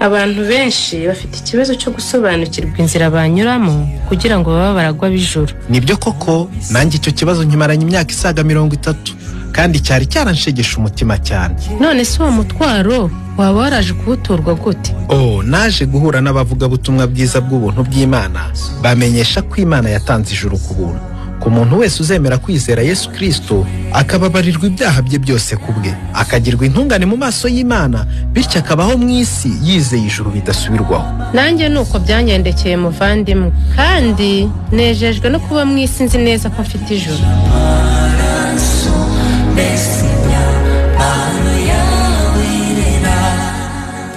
Abantu benshi bafite ikibazo cyo gusobanukirwa inzira banyuramo kugira ngo babe baragwa b'ijuru. Nibyo koko, nanjye icyo kibazo nkimaranye imyaka isaga 30, kandi cyari cyaranshegesha umutima cyane. None se uwo mutwaro waba waraje kuwuturwa gute? Oh, naje guhura n'abavugabutumwa bwiza bw'ubuntu bw'Imana, bamenyesha ko Imana yatanze ijuru ku buntu ku muntu wese uzemera kwizera Yesu Kristo, akababarirwa ibyaha bye byose ku bwe, akagirwa intungane mu maso y'Imana, bityo akabaho mu isi yizeye ijuru bidasubirwaho. Nanjye nuko byangendekeye muvandimwe, kandi nejejwe no kuba mu isi nzi neza ko mfite ijuru.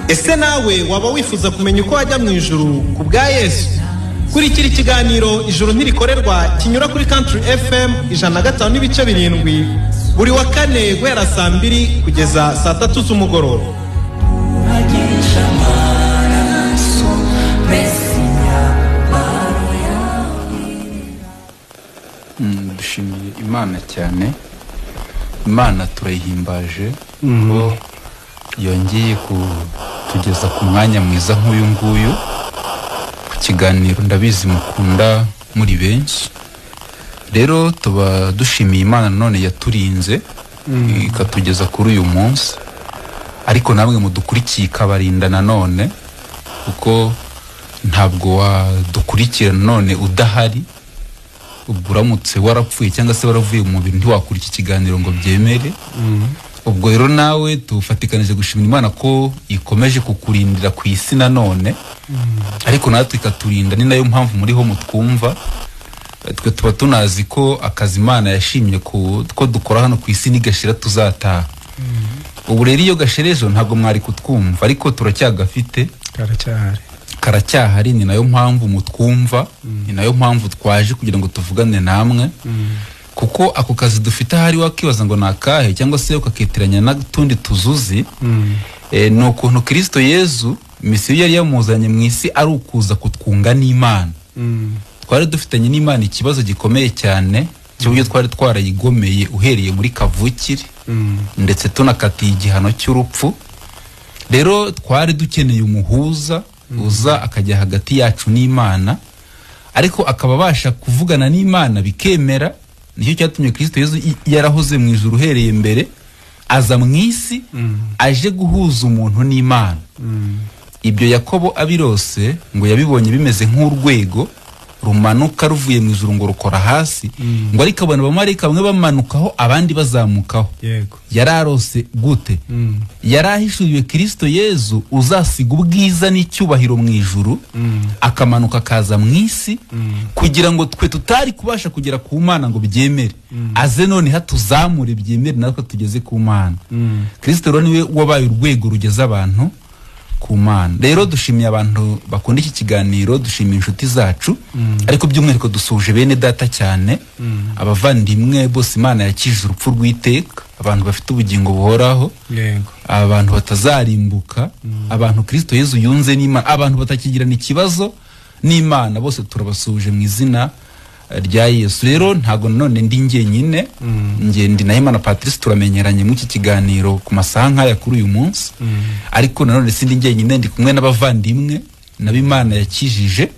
Ese nawe waba wifuza kumenya uko wajya mu ijuru ku bwa Yesu? Kurikira ikiganiro Ijuru Ntirikorerwa kinyura kuri Country FM 105.7 buri wa kane guhera saa 2 kugeza saa 3 z'umugoroba. Dushimiye Imana cyane. Imana turayihimbaje ko yongeye kutugeza ku mwanya mwiza nk'uyu nguyu ku kiganiro ndabizi mukunda muri benshi. Rero tuba dushimiye Imana none yaturinze ikatugeza kuri uyu munsi, ariko namwe mudukurikiye ikabarinda nanone, kuko ntabwo wadukurikira none udahari. Ubwo uramutse warapfuye cyangwa se waravuye mu mubiri ntiwakura iki kiganiro ngo byemere. Ubwo rero nawe tufatikanije gushimira Imana ko ikomeje kukurindira ku isi nanone, ariko natwe ikaturinda. Ni nayo mpamvu muriho mutwumva. Twe tuba tunazi ko akazi Imana yashimye ko dukora hano ku isi nigashira tuzataha. Ubu rero iyo gasherejo ntabwo mwari kutwumva, ariko turacyagafite, karacyahari. Ni nayo mpamvu mutwumva, ni nayo mpamvu twaje kugira ngo tuvugane namwe, kuko ako kazi dufite ahari wakibaza ngo nakahe cyangwa se ukakitiranya n'utundi tuzuzi. Ni ukuntu Kristo Yezu misiyo yari yamuzanye mu isi ari ukuza kutwunga n'Imana. Twari dufitanye n'Imana ikibazo gikomeye cyane cy'uburyo twari twarayigomeye uhereye muri kavukire, ndetse tunakatiye igihano cy'urupfu. Rero twari dukeneye umuhuza uza akajya hagati yacu n'Imana, ariko akaba abasha kuvugana n'Imana bikemera. Nicyo cyatumye Kristo Yezu yarahoze mu ijuru uhereye mbere, aza mu isi aje guhuza umuntu n'Imana. Ibyo Yakobo abirose ngo yabibonye bimeze nk'urwego rumanuka ruvuye mu ijuru ngo rukora hasi, ngo ariko abantu bamarayika bamwe bamanukaho abandi bazamukaho. Yararose gute? Yarahishuriwe Kristo Yezu uzasiga ubwiza n'icyubahiro mu ijuru, akamanuka akaza mu isi, kugira ngo twe tutari kubasha kugera ku Mana ngo byemere, aze none hatuzamure byemere natwe tugeze ku Mana. Kristo rero niwe wabaye urwego rugeza abantu ku Mana. Rero dushimiye abantu bakunda iki kiganiro, dushimiye inshuti zacu, ariko by'umwihariko dusuje bene data cyane, abavandimwe bose Imana yakije urupfu rw'iteka, abantu bafite ubugingo buhoraho, abantu batazarimbuka, abantu Kristo Yezu yunze n'Imana, abantu batakigirana ikibazo n'Imana, bose turabasuje mu izina rya Yesu. Rero ntago none ndi njyenyine, nge ndi Nahimana Patrice, turamenyeranye mu iki kiganiro ku masaha nk'aya kuri uyu munsi, ariko nanone sindi njyenyine, ndi kumwe n'abavandimwe n'ab'Imana yakijije.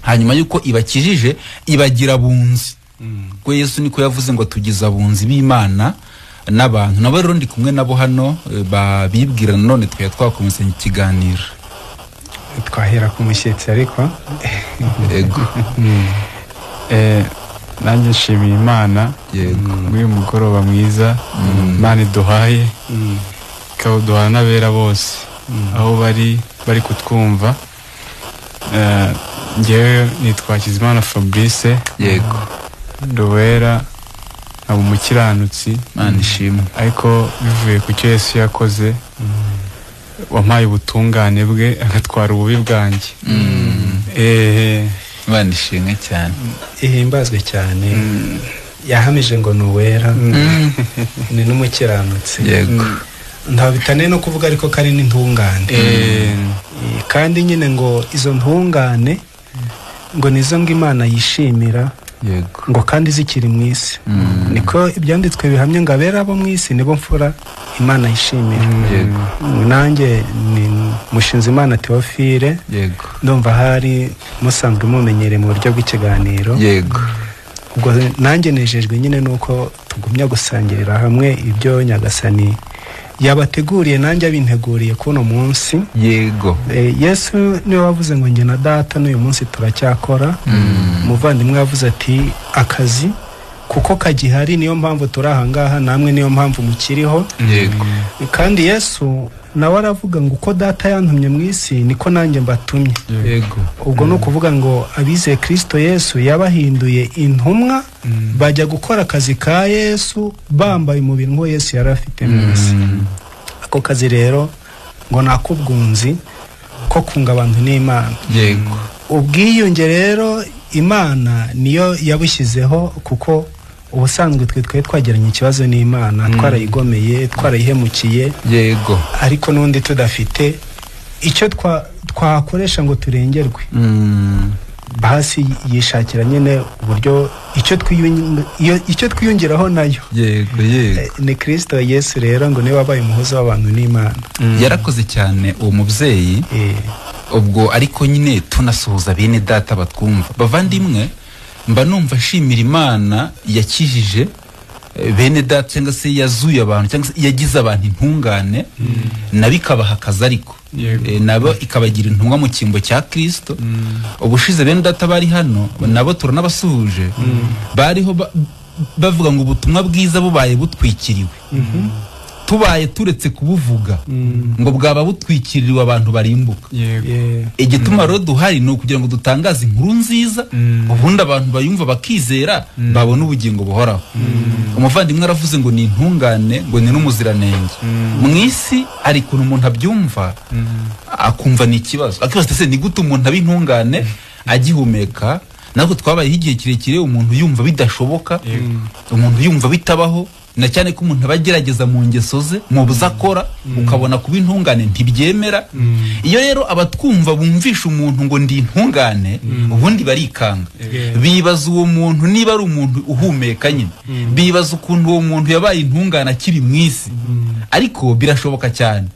Hanyuma yuko ibakijije ibagira bunzi, kuko Yesu niko yavuze ngo tugize abunzi b'Imana n'abantu. Nabo rero ndi kumwe nabo hano babibwira nanone twe twakomeza ikiganiro. Twahera ku mushyitsi ariko yego. Nanjye nshimiye Imana muri uyu mugoroba mwiza Imana iduhaye, ikawuduha n'abera bose aho bari kutwumva. Njyewe nitwa Hakizimana Fabrice, yego, nduwera, nkaba umukiranutsi, Imana ishimwe, ariko bivuye ku cyo Yesu yakoze, wampaye ubutungane bwe agatwara ububi bwanjye. Imana ishimwe cyane, ihimbazwe cyane. Yahamije ngo ni uwera, ni n'umukiranutsi. Yego, nta bitane no kuvuga ariko kari n'intungane. Kandi nyine ngo izo ntungane ngo nizo ngo Imana yishimira, yego, ngo kandi zikiri mu isi. Niko ibyanditswe bihamye ngo abera bo mu isi nibo mfura Imana yishimira. Yego. Nanjye ni Mushinzimana Theophile. Yego. Ndumva hari musanzwe mumenyereye mu buryo bw'ikiganiro. Yego. Ubwo nanjye nejejwe nyine nuko tugumya gusangirira hamwe ibyo Nyagasani yabateguriye, nanjye abinteguriye kuno munsi. Yego. Yesu niwe wavuze ngo njye na data n'uyu munsi turacyakora. Umuvandimwe yavuze ati akazi kuko kagihari, niyo mpamvu turi aha ngaha, namwe niyo mpamvu mukiriho. Yego. Kandi Yesu nawe aravuga ngo uko data yantumye mu isi niko nanjye mbatumye. Yego. Ubwo ni ukuvuga ngo abizeye Kristo Yesu yabahinduye intumwa, bajya gukora akazi ka Yesu bambaye umubiri nk'uwo Yesu yari afite mu isi. Ako kazi rero ngo ni ak'ubwunzi ko kunga abantu n'Imana. Yego. Ubwiyunge rero Imana niyo yabushyizeho, kuko ubusanzwe twe twari twagiranye ikibazo n'Imana, twarayigomeye, twarayihemukiye. Yego. Ariko n'undi tudafite icyo twakoresha ngo turengerwe. Basi yishakira nyine uburyo icyo twiyongeraho nayo. Yego, yego. Ni Kristo Yesu rero ngo niwe wabaye umuhuza w'abantu n'Imana. Yarakoze cyane uwo mubyeyi. Ubwo ariko nyine tunasuhuza bene data batwumva. Bavandimwe, mba numva nshimira Imana yakijije bene data, cyangwa se yazuye abantu, cyangwa se yagize abantu intungane, nabo ikabaha akazi, ariko nabo ikabagira intumwa mu cyimbo cya Kristo. Ubushize bene data bari hano nabo turanabasuhuje, bariho bavuga ngo ubutumwa bwiza bubaye butwikiriwe, tubaye turetse kubuvuga ngo bwaba butwikiriwe abantu barimbuka. Igituma rero duhari ni ukugira ngo dutangaze inkuru nziza, ubundi abantu bayumva bakizera, babona ubugingo buhoraho. Umuvandimwe aravuze ngo ni intungane, ngo ni n'umuziranenge. Mu isi hari ukuntu umuntu abyumva akumva ni ikibazo, akibaza ese ni gute umuntu aba intungane agihumeka? Natwe twabayeho igihe kirekire umuntu yumva bidashoboka, umuntu yumva bitabaho, na cyane ko umuntu aba agerageza mu ngeso ze, mu byo akora, ukabona kuba intungane ntibyemera. Iyo rero abatwumva bumvisha umuntu ngo ndi intungane, ubundi barikanga, bibaza uwo muntu niba ari umuntu uhumeka nyine, bibaza ukuntu uwo muntu yabaye intungane akiri mu isi. Ariko birashoboka cyane.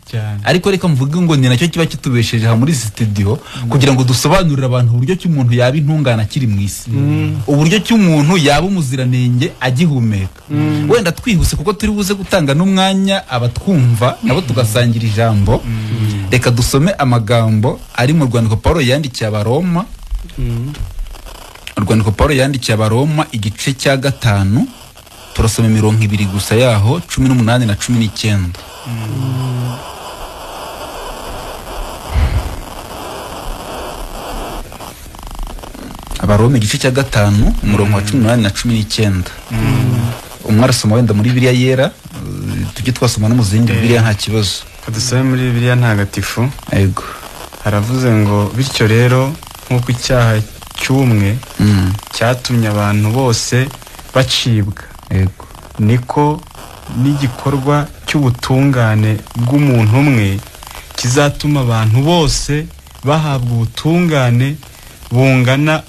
Ariko reka mvuge ngo ni nacyo kiba kitubesheje aha muri studio, kugira ngo dusobanurire abantu uburyo cy'umuntu yaba intungane akiri mu isi, uburyo cy'umuntu yaba umuziranenge agihumeka. Wenda twihuse kuko turi buze gutanga n'umwanya abatwumva nabo tugasangira ijambo. Reka dusome amagambo ari mu rwandiko Paulo yandikiye Abaroma. Urwandiko Paulo yandikiye Abaroma igice cya 5, turasoma imirongo ibiri gusa yaho, 18 na 19. Abaroma igice cya 5 umurongo wa 18 na 19. Umwe arasoma wenda muri Bibiliya yera, tujye twasoma no mu zindi Bibiliya nta kibazo. Kadusome muri Bibiliya ntagatifu. Yego. Haravuze ngo bityo rero nk'uko icyaha cy'umwe cyatumye abantu bose bacibwa, Yego, niko n'igikorwa cy'ubutungane bw'umuntu umwe kizatuma abantu bose bahabwa ubutungane bungana,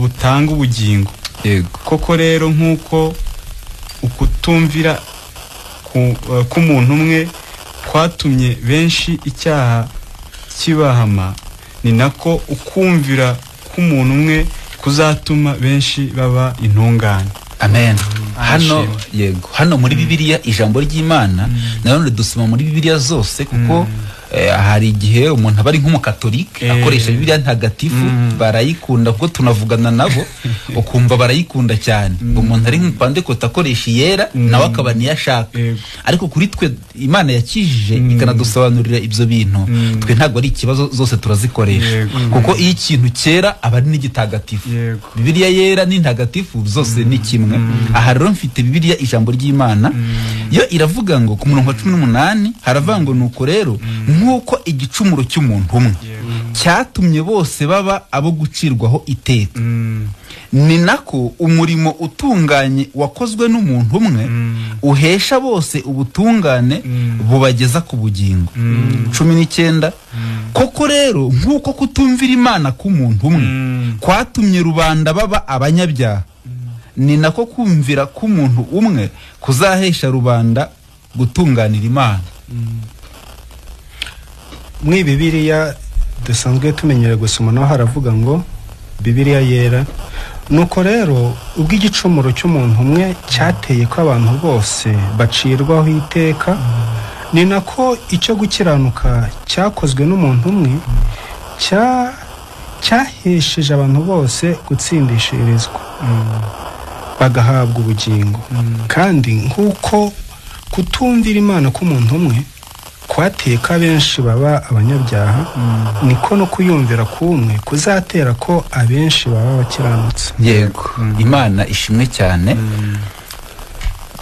butanga ubugingo. Yego. Koko rero nk'uko ukutumvira k'umuntu umwe kwatumye benshi icyaha kibahama, ni nako ukumvira k'umuntu umwe kuzatuma benshi baba intungane. Amen. Hano yego, hano muri Bibiliya ijambo ry'Imana nanone dusoma muri Bibiliya zose, kuko hari igihe umuntu aba ari nk'umukatolike akoresha Bibiliya ntagatifu, barayikunda kuko tunavugana nabo ukumva barayikunda cyane. Umuntu ari nk'umupandekote akoresha iyera nawe akaba niyo ashaka. Ariko kuri twe Imana yakijije ikanadusobanurira ibyo bintu, twe ntabwo ari ikibazo, zose turazikoresha. Kuko iyo ikintu cyera aba ari n'igitagatifu. Bibiliya yera n'intagatifu zose ni kimwe. Aha rero mfite Bibiliya ijambo ry'Imana yo iravuga ngo ku murongo wa 18 haravuga ngo nuko rero nk'uko igicumuro cy'umuntu umwe cyatumye bose baba abo gucirwaho iteka, ni nako umurimo utunganye wakozwe n'umuntu umwe uhesha bose ubutungane bubageza ku bugingo. 19 koko rero nk'uko kutumvira Imana k'umuntu umwe kwatumye rubanda baba abanyabyaha, ni nako kumvira k'umuntu umwe kuzahesha rubanda gutunganira Imana. Muri Bibiliya dusanzwe tumenyereye gusoma naho haravuga ngo Bibiliya yera, nuko rero ubwo igicumuro cy'umuntu umwe cyateye ko abantu bose bacirwaho iteka, ni nako icyo gukiranuka cyakozwe n'umuntu umwe cyahesheje abantu bose gutsindishirizwa bagahabwa ubugingo. Kandi nk'uko kutumvira Imana k'umuntu umwe kwateye ko abenshi baba abanyabyaha, niko no kuyumvira kumwe kuzatera ko abenshi baba abakiranutse. Yego, Imana ishimwe cyane.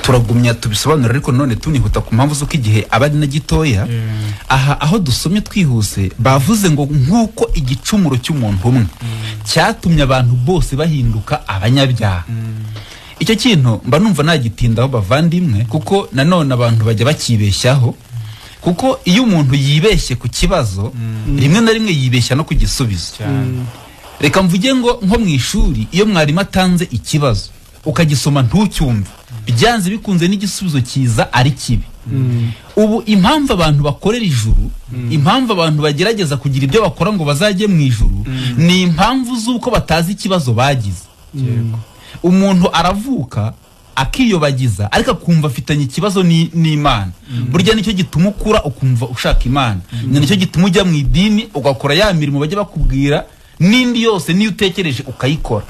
Turagumya tubisobanura ariko none tunihuta ku mpamvu z'uko igihe aba ari na gitoya. Aha aho dusomye twihuse bavuze ngo nk'uko igicumuro cy'umuntu umwe cyatumye abantu bose bahinduka abanyabyaha. Icyo kintu mba numva nagitindaho bavandimwe, kuko nanone abantu bajya bakibeshyaho, kuko iyo umuntu yibeshye ku kibazo rimwe na rimwe yibeshya no ku gisubizo. Reka mvuge ngo nko mu ishuri iyo mwarimu atanze ikibazo ukagisoma ntucyumve, byanze bikunze n'igisubizo kiza ari kibi. Ubu impamvu abantu bakorera ijuru, impamvu abantu bagerageza kugira ibyo bakora ngo bazajye mu ijuru, ni impamvu z'uko batazi ikibazo bagize. Umuntu aravuka akiyobagiza ariko akumva afitanye ikibazo n'Imana. Burya nicyo gituma ukura ukumva ushaka Imana, nicyo gituma ujya mu idini ugakora ya mirimo bajya bakubwira n'indi yose niyo utekereje ukayikora.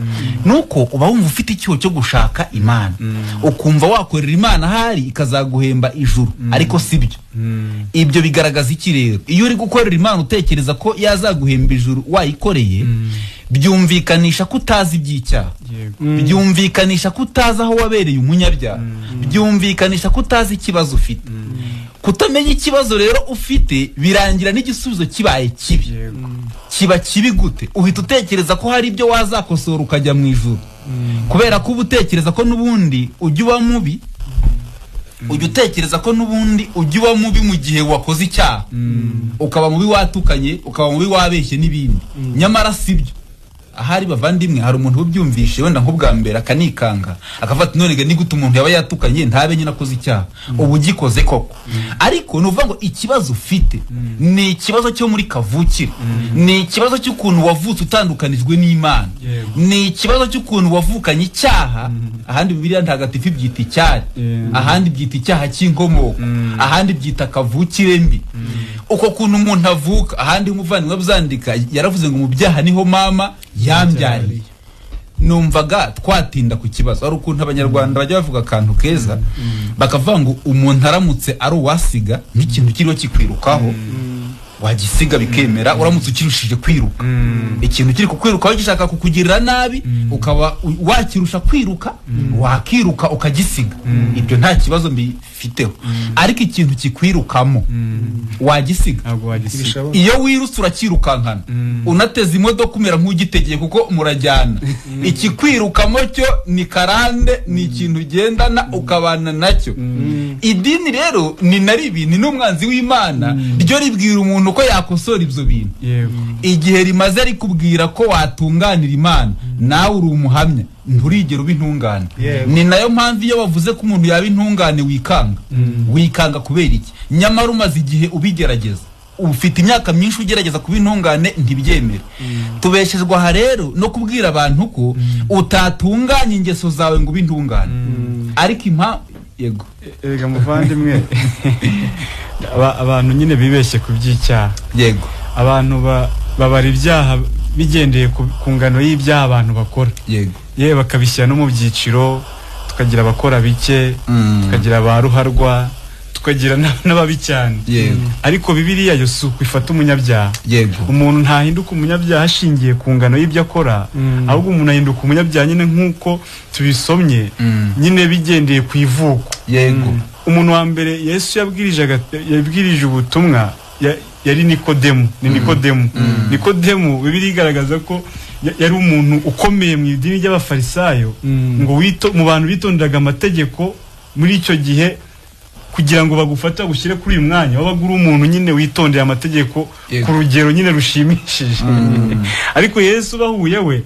Nuko uba wumva ufite icyuho cyo gushaka Imana, ukumva wakorera Imana ahari ikazaguhemba ijuru, ariko sibyo. Ibyo bigaragaza iki rero? Iyo uri gukorera Imana utekereza ko yazaguhemba ijuru wayikoreye, byumvikanisha ko utazi iby'icyaha, byumvikanisha ko utazi aho wabereye umunyabyaha, byumvikanisha ko utazi ikibazo ufite. Kutamenya ikibazo rero ufite birangira n'igisubizo kibaye kibi. Kiba kibi gute? Uhita utekereza ko hari ibyo wazakosora ukajya mu ijuru, kubera ko uba utekereza ko n'ubundi ujya uba mubi, ujya utekereza ko n'ubundi ujya uba mubi mu gihe wakoze icyaha, ukaba mubi watukanye, ukaba mubi wabeshye n'ibindi. Nyamara sibyo. Ahari bavandimwe hari umuntu ubyumvishe wenda nk'ubwa mbere akanikanga akafata none ni gute umuntu yaba yatukanye ntabe nyine akoze icyaha, ubu ugikoze koko. Ariko nuvuga ngo ikibazo ufite ni ikibazo cyo muri kavukire, ni ikibazo cy'ukuntu wavutse utandukanijwe n'Imana, ni ikibazo cy'ukuntu wavukanye icyaha. Ahandi Bibiliya ntagatifu ibyita icyari, ahandi byita icyaha cy'inkomoko, ahandi byita kavukire mbi. Uko kuntu umuntu avuka, ahandi umuvandimwe byandika yaravuze ngo mu byaha niho mama yambyariye. Numvaga twatinda ku kibazo. Ari ukuntu abanyarwanda bajya bavuga akantu keza bakavuga ngo umuntu aramutse ari uwasiga nk'ikintu kiriho kikwirukaho wagisiga bikemera, uramutse ukirushije kwiruka. Ikintu kiri kukwirukaho gishaka kukugirira nabi, ukaba wakirusha kwiruka, wakiruka ukagisiga, ibyo nta kibazo mbifiteho. Ariko ikintu kikwirukamo wagisiga? Iyo wirutse urakirukankana, unateze imodoka umera nk'ugitegeye kuko murajyana. Ikikwirukamo cyo ni karande, ni ikintu ugendana ukabana nacyo. Idini rero ni na ribi, ni n'umwanzi w'Imana, ryo ribwira umuntu ko yakosora ibyo bintu. Igihe rimaze rikubwira ko watunganira Imana, nawe uri umuhamya, nturigera uba intungane. Ni nayo mpamvu iyo bavuze ko umuntu yaba intungane wikanga. Wikanga kubera iki? Nyamara umaze igihe ubigerageza, ufite imyaka myinshi ugerageza kuba intungane ntibyemere. Tubeshejwe aha rero no kubwira abantu ko utatunganya ingeso zawe ngo ube intungane. Ariko yego erega muvandimwe, abantu nyine bibeshye ku by'icyaha. Yego, abantu babara ibyaha bigendeye ku ngano y'ibyaha abantu bakora. Yego, yewe bakabishyira no mu byiciro, tukagira abakora bike, tukagira ba ruharwa, tukagira n'ababi cyane. Yego, ariko Bibiliya yo si uko ifata umunyabyaha. Yego, umuntu ntahinduka umunyabyaha ashingiye ku ngano y'ibyo akora, ahubwo umuntu ahinduka umunyabyaha nyine nk'uko tubisomye, nyine bigendeye ku ivuko. Yego, umuntu wa mbere Yesu yabwirije ubutumwa yari Nikodemu. Ni Nikodemu. Nikodemu Bibiliya igaragaza ko yari umuntu ukomeye mu idini ry'abafarisayo, ngo mu bantu bitonderaga amategeko muri icyo gihe kugira ngo bagufate bagushyire kuri uyu mwanya, wabaga uri umuntu nyine witondeye amategeko ku rugero nyine rushimishije. Ariko Yesu bahuye we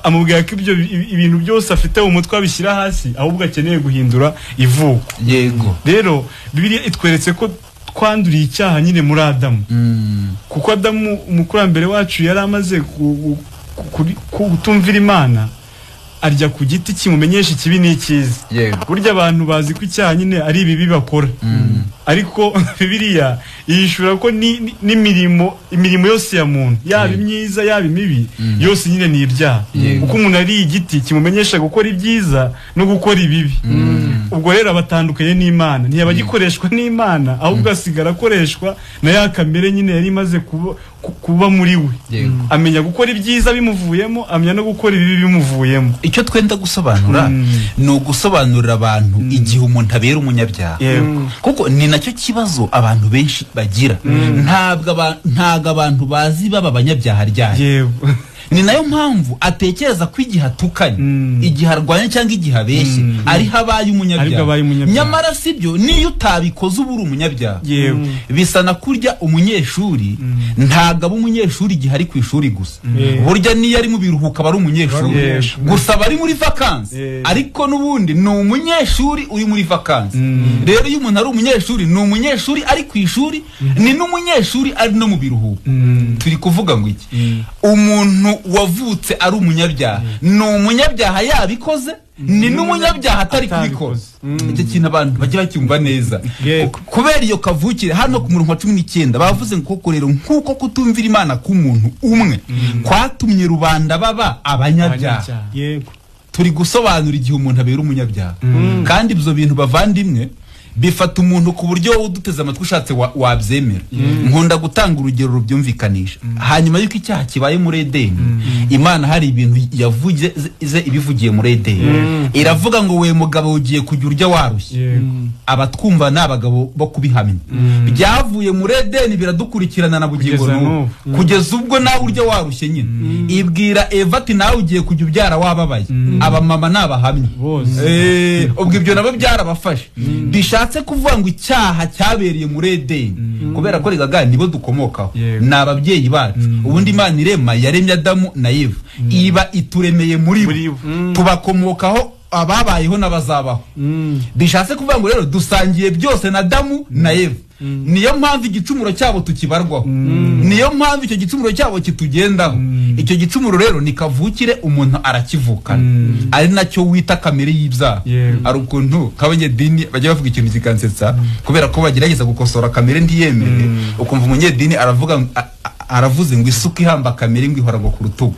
amubwira ko ibyo ibintu byose afite mu mutwe abishyira hasi, ahubwo akeneye guhindura ivuko. Yego. Rero Bibiliya itweretse ko twanduriye icyaha nyine muri Adamu. Kuko Adamu umukurambere wacu yari amaze kutumvira Imana, arya ku giti kimumenyesha ikibi n'icyiza. Burya abantu bazi ko icyaha nyine ari ibibi bakora, ariko Bibiliya yishura ko n'imirimo imirimo yose ya muntu, yaba imyiza yaba imibi, yose nyine ni ibyaha. Kuko umuntu ari igiti kimumenyesha gukora ibyiza no gukora ibibi. Ubwo rero abatandukanye n'Imana, ntiyaba agikoreshwa n'Imana, ahubwo asigara akoreshwa na ya kamere nyine yari imaze kuba muri we. Amenya gukora ibyiza bimuvuyemo, amenya no gukora ibibi bimuvuyemo. Icyo twenda gusobanura ni ugusobanurira abantu igihe umuntu abera umunyabyaha, kuko ni nacyo kibazo abantu benshi bagira. Ntabwo abantu bazi baba abanyabyaha ryari. Ni nayo mpamvu atekereza ko igihe atukanye, igihe arwanya cyangwa igihe abeshye, ariho abaye umunyabyaha. Nyamara sibyo, niyo utabikoze uba uri umunyabyaha. Bisa na kurya umunyeshuri, ntabwo aba umunyeshuri igihe ari ku ishuri gusa. Burya niyo ari mu biruhuko aba ari umunyeshuri gusa, aba ari muri vakansi, ariko n'ubundi ni umunyeshuri uri muri vakansi. Rero iyo umuntu ari umunyeshuri, ni umunyeshuri ari ku ishuri, ni n'umunyeshuri ari no mu biruhuko. Turi kuvuga ngo iki? Umuntu wavutse ari umunyabyaha, ni umunyabyaha yabikoze, ni n'umunyabyaha atari kubikora. Icyo kintu abantu bajya bacyumva neza. Kubera iyo kavukire hano ku murongo wa 19 bavuze ngo koko rero nk'uko kutumvira Imana k'umuntu umwe kwatumye rubanda baba abanyabyaha. Turi gusobanura igihe umuntu abera umunyabyaha. Kandi ibyo bintu bavandimwe bifata umuntu ku buryo wowe uduteze amatwi ushatse wabyemera. Nkunda gutanga urugero rubyumvikanisha. Hanyuma y'uko icyaha kibaye muri Edeni, Imana hari ibintu yavuze ibivugiye muri Edeni. Iravuga ngo we mugabo ugiye kujya urya warushye. Abatwumva ni abagabo bo kubihamya. Byavuye muri Edeni biradukurikirana na bugingo n'ubu, kugeza ubwo nawe urya warushye nyine. Ibwira Eva ati nawe ugiye kujya ubyara wababaye. Abamama ni abahamya. Ubwo ibyo nabo byarabafashe. Bishatse kuvuga ngo icyaha cyabereye muri Edeni, kubera ko regaga nibo dukomokaho, ni ababyeyi bacu. Ubundi Imana irema yaremye Adamu na Eva, iba ituremeye muri bo, tubakomokaho ababayeho n'abazabaho. Bishatse kuvuga ngo rero dusangiye byose na Adamu na Eva. Niyo mpamvu igicumuro cyabo tukibarwaho, niyo mpamvu icyo gicumuro cyabo kitugendaho. Icyo gicumuro rero ni kavukire, umuntu arakivukana, ari nacyo wita kamere y'ibyaha. Ari ukuntu k'abanyedini bajya bavuga ikintu kikansetsa, kubera ko bagerageza gukosora kamere ntiyemere. Ukumva umunyedini aravuga aravuze ngo isuka ihamba kamere ngo ihora ngo ku rutugu,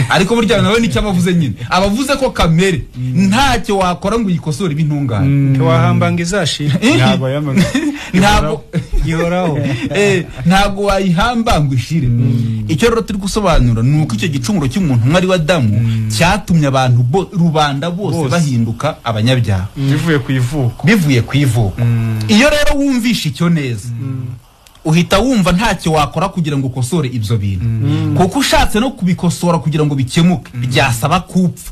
ariko burya nawe nicyo abavuze nyine, abavuze ko kamere ntacyo wakora ngo uyikosore ibintungane. Ntiwahamba ngo izashire, ntabwo ihoraho, ntabwo wayihamba ngo ishire. Icyo rero turi gusobanura ni uko icyo gicumuro cy'umuntu umwe ari wa Adamu cyatumye abantu rubanda bose bahinduka abanyabyaha, bivuye ku ivuko, bivuye ku ivuko. Iyo rero wumvishe icyo neza, uhita wumva ntacyo wakora kugira ngo ukosore ibyo bintu, kuko ushatse no kubikosora kugira ngo bikemuke byasaba kupfa,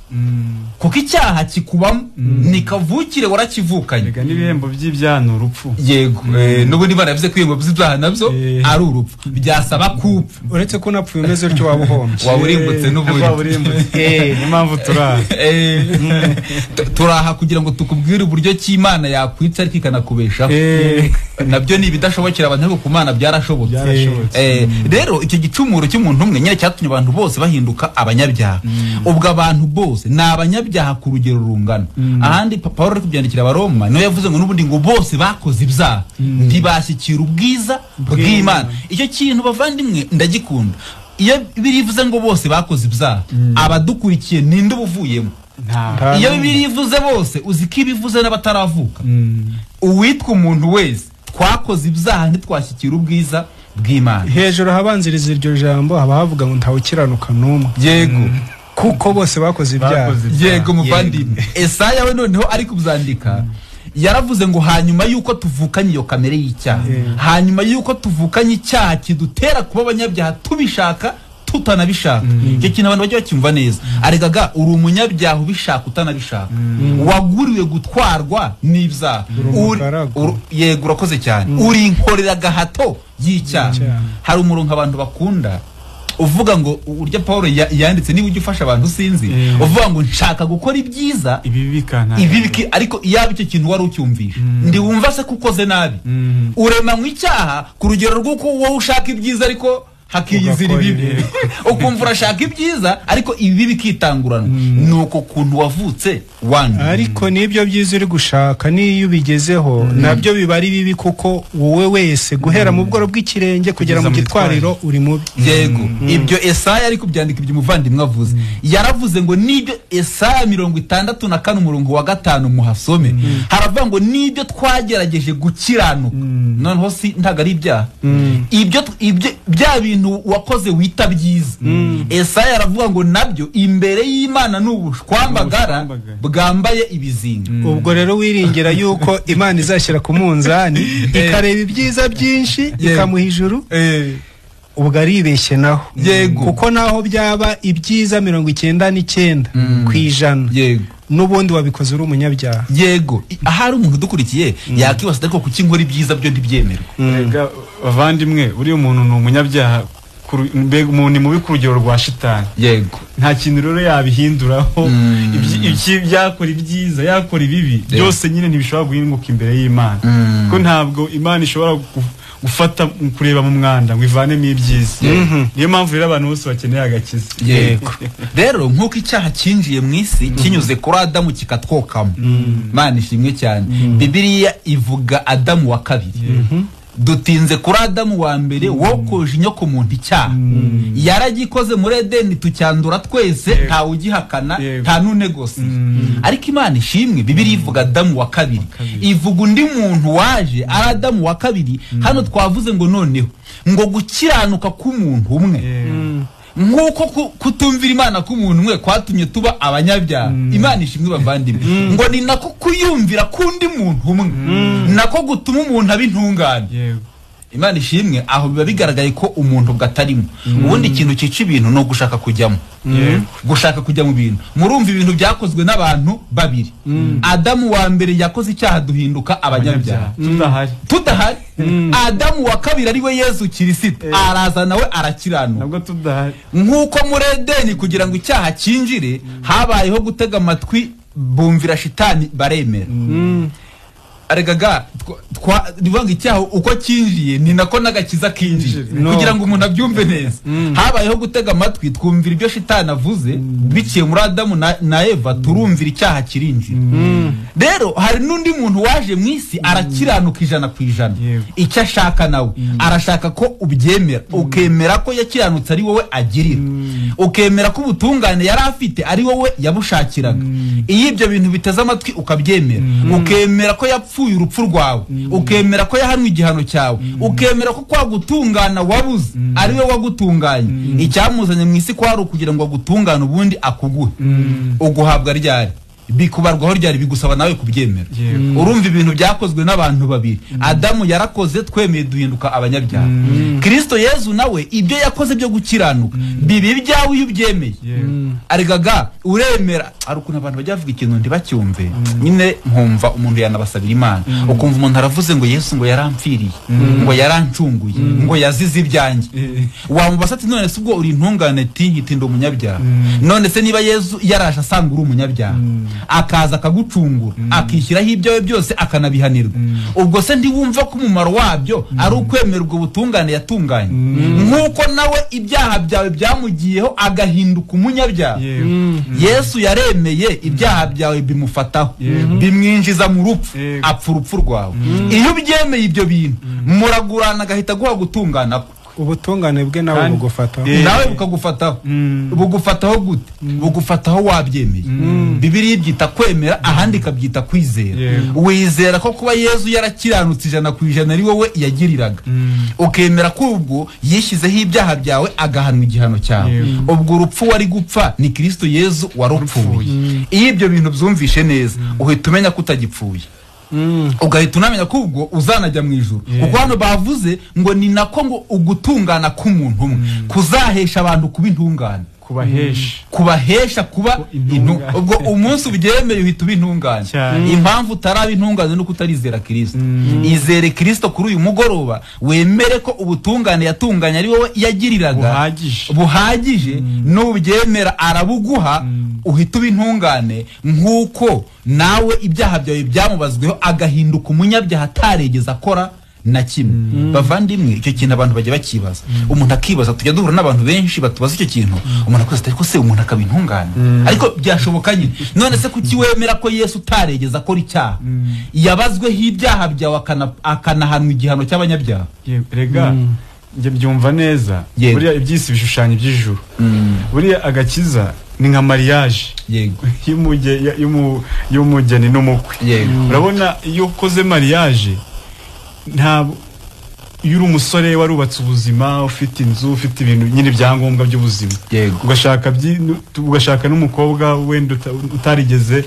kuko icyaha kikubamo ni kavukire warakivukanye. N'ibihembo by'ibyaha ni urupfu. Yego, n'ubundi Imana yavuze ko ibihembo by'ibyaha nabyo ari urupfu, byasaba kupfa. Uretse ko unapfuye umeze utyo waba uhombye, waba urimbutse n'ubundi. Niyo mpamvu turaha turaha kugira ngo tukubwire uburyo ki Imana yakwica ariko ikanakubeshaho. Nabyo ni ibidashobokera abantu, ariko ku Mana byarashobotse. Rero icyo gicumuro cy'umuntu umwe nyine cyatumye abantu bose bahinduka abanyabyaha. Ubwo abantu bose ni abanyabyaha ku rugero rungana. Ahandi Pawulo ari kubyandikira Abaroma niwe yavuze ngo n'ubundi ngo bose bakoze ibyaha ntibashyikira ubwiza bw'Imana. Icyo kintu bavandimwe ndagikunda. Iyo birivuze ngo bose bakoze ibyaha, abadukurikiye ninde ubuvuyemo? Iyo birivuze bose, uzi ko ibivuze n'abataravuka. Uwitwa umuntu wese twakoze ibyaha ntitwashyikira ubwiza bw'Imana. Hejuru habanziriza iryo jambo haba havuga ngo ntawukiranuka n'umwe. Yego, kuko bose bakoze ibyaha. Yego muvandimwe. Esaya we noneho ari kubyandika yaravuze ngo hanyuma yuko tuvukanye iyo kamere y'icyaha, hanyuma yuko tuvukanye icyaha kidutera kuba abanyabyaha tubishaka tutanabishaka. Icyo kintu abantu bajya bacyumva neza. Aregaga uri umunyabyaha ubishaka utanabishaka, waguriwe gutwarwa n'ibyaha. Yego urakoze cyane. Uri inkorera gahato y'icyaha. Hari umurongo abantu bakunda uvuga ngo urya Paul yanditse, niba ujya ufasha abantu sinzi, uvuga ngo nshaka gukora ibyiza ibi ariko iyaba icyo kintu wari ucyumvisha ndi wumva se kukoze nabi. Uremanywa icyaha ku rugero rw'uko wowe ushaka ibyiza ariko hakiyizira ibibi, ukumva urashaka ibyiza ariko ibibi bikitangurana. Nuko kuntu wavutse wandu. Ariko nibyo byiza uri gushaka niyo ubigezeho nabyo biba ari bibi, kuko wowe wese guhera mu bworo bw'ikirenge kugera mu gitwariro uri mubi. Yego, ibyo Esaya ari kubyandika ibyo umuvandimwe avuze. Yaravuze ngo nibyo Esaya 64 umurongo wa 5 muhasome, haravuga ngo nibyo twagerageje gukiranuka. Noneho si ntago ari ibyaha, ibyo bya bintu wakoze wita byiza. Esaya aravuga ngo nabyo imbere y'Imana n'ubushwambagara bwambaye ibizinga. Ubwo rero wiringira yuko Imana izashyira ku munzani ikareba ibyiza byinshi ikamuha ijuru, ubwo aribeshye naho. Kuko naho byaba ibyiza 99%, yego, n'ubundi wabikoze uri umunyabyaha. Yego, ahari umuntu dukurikiye yakibaza ariko kuki nkora ibyiza byo ntibyemerwa. Rega bavandimwe, uri umuntu ni umunyabyaha, mbega umuntu ni mubi ku rugero rwa shitani. Yego, nta kintu rero yabihinduraho. Yakora ibyiza yakora ibibi byose nyine ntibishobora guhinguka imbere y'Imana, kuko ntabwo Imana ishobora gufata kureba mu mwanda ngo ivanemo ibyiza. Niyo mpamvu rero abantu bose bakeneye agakiza. Yego, rero nkuko icyaha cyinjiye mu isi kinyuze kuri Adamu kikatwokamo, Imana ishimwe cyane. Bibiliya ivuga Adamu wa kabiri. Dutinze kuri Adamu wa mbere wokoje inyoko muntu icyaha. Yaragikoze muri Edeni tucyandura twese, nta ugihakana nta n'unegose. Ariko Imana ishimwe, Bibiliya ivuga Adamu wa kabiri, ivuga undi muntu waje ari Adamu wa kabiri. Hano twavuze ngo noneho ngo gukiranuka k'umuntu umwe, nkuko kutumvira Imana k'umuntu umwe kwatumye tuba abanyabyaha. Imana ishimwe bavandimwe, ngo ni nako kuyumvira kundi muntu umwe nako gutuma umuntu aba intungane. Imana ishimwe, aho biba bigaragaye ko umuntu bwatarimo. Ubundi ikintu cyica ibintu no gushaka kujyamo, gushaka kujya mu bintu. Murumva ibintu byakozwe n'abantu babiri. Adamu wa mbere yakoze icyaha duhinduka abanyabyaha tudahari. Adamu wa kabiri ari we Yesu Kirisito araza nawe arakiranuka, nabwo tudahari. Nkuko muri Edeni kugira ngo icyaha cyinjire habayeho gutega amatwi bumvira shitani baremera. Aregaga nivanga icyaha uko cyinjiye ni nako nagakiza kinjiye, kugira ngo umuntu abyumve neza. Habayeho gutega amatwi twumvira ibyo shitani avuze biciye muri Adamu na Eva, turumvira icyaha kirinjira. Rero hari n'undi muntu waje mu isi arakiranuka 100%. Icyo ashaka nawe arashaka ko ubyemera, ukemera ko yakiranutse ari wowe agirira, ukemera ko ubutungane yari afite ari wowe yabushakiraga. Iyo ibyo bintu biteze amatwi ukabyemera, ukemera ko yapfuye urupfu rwawe, ukemera ko yahanwe igihano cyawe, ukemera ko kwa gutungana wabuze ari we wagutunganye. Icyamuzanye mu isi kwari ukugira ngo agutungane ubundi akuguhe. Uguhabwa ryari bikubarwaho ryari, bigusaba nawe kubyemera. Urumva ibintu byakozwe n'abantu babiri. Adamu yarakoze twemeye duhinduka abanyabyaha. Kristo Yezu nawe ibyo yakoze byo gukiranuka bibi ibyawe iyo ubyemeye. Aregaga uremera. Ari ukuntu abantu bajya bavuga ikintu ntibacyumve, nyine nkumva umuntu yanabasabira Imana, ukumva umuntu aravuze ngo Yesu ngo yarampfiriye, ngo yarancunguye, ngo yazize ibyanjye. Wamubasa ati none se ubwo uri intungane? Ti nkiti ndi umunyabyaha. None se niba Yezu yaraje asanga uri umunyabyaha, akaza akagucungura, akishyiraho ibyawe byose akanabihanirwa, ubwo se ntiwumva ko umumaro wabyo ari ukwemerwa ubutungane yatunganye? Nkuko nawe ibyaha byawe byamugiyeho agahinduka umunyabyaha, Yesu yaremeye ibyaha byawe bimufataho, bimwinjiza mu rupfu, apfa urupfu rwawe. Iyo ubyemeye ibyo bintu muragurana agahita aguha gutungana kwe. Ubutungane bwe nawe bugufataho. Nawe bukagufataho. Bugufataho gute? Bugufataho wabyemeye. Bibiliya ibyita kwemera, ahandi ikabyita kwizera. Wizera ko kuba Yezu yarakiranutse 100% ari wowe yagiriraga, ukemera ko ubwo yishyizeho ibyaha byawe agahanwa igihano cyawe, ubwo urupfu wari gupfa ni Kristo Yezu warupfuye. Iyo ibyo bintu byumvishe neza uhita umenya ko utagipfuye. Ugahita unamenya ko ubwo uzanajya mu ijuru. Kuko hano bavuze ngo ni nako ngo ugutungana k'umuntu umwe kuzahesha abantu kuba intungane, kubahesha kuba ubwo umunsi ubyemeye uhita uba intungane. Impamvu utaraba intungane nuko utarizera Kristo. Izere Kristo kuri uyu mugoroba, wemere ko ubutungane yatunganye ari wowe yagiriraga buhagije, n'ubyemera arabuguha, uhita uba intungane nk'uko nawe ibyaha byawe byamubazweho agahinduka umunyabyaha ataregeza akora na kimwe. Bavandimwe, icyo kintu abantu bajya bakibaza. Umuntu akibaza, tujya duhura n'abantu benshi batubaza icyo kintu, umuntu akoze ariko se umuntu akaba intungane? Ariko byashoboka nyine. None se kuki wemera ko Yesu utaregeza akora icyaha yabazweho ibyaha byawe akanahanwa igihano cy'abanyabyaha? Rega njye byumva neza. Buriya ibyisi bishushanyo by'ijuru, buriya agakiza ni nka mariage y'umugeni n'umukwe. Urabona iyo ukoze mariage, ntabwo iyo uri umusore warubatse ubuzima, ufite inzu, ufite ibintu nyine ibyangombwa by'ubuzima, ugashaka n'umukobwa wenda utarigeze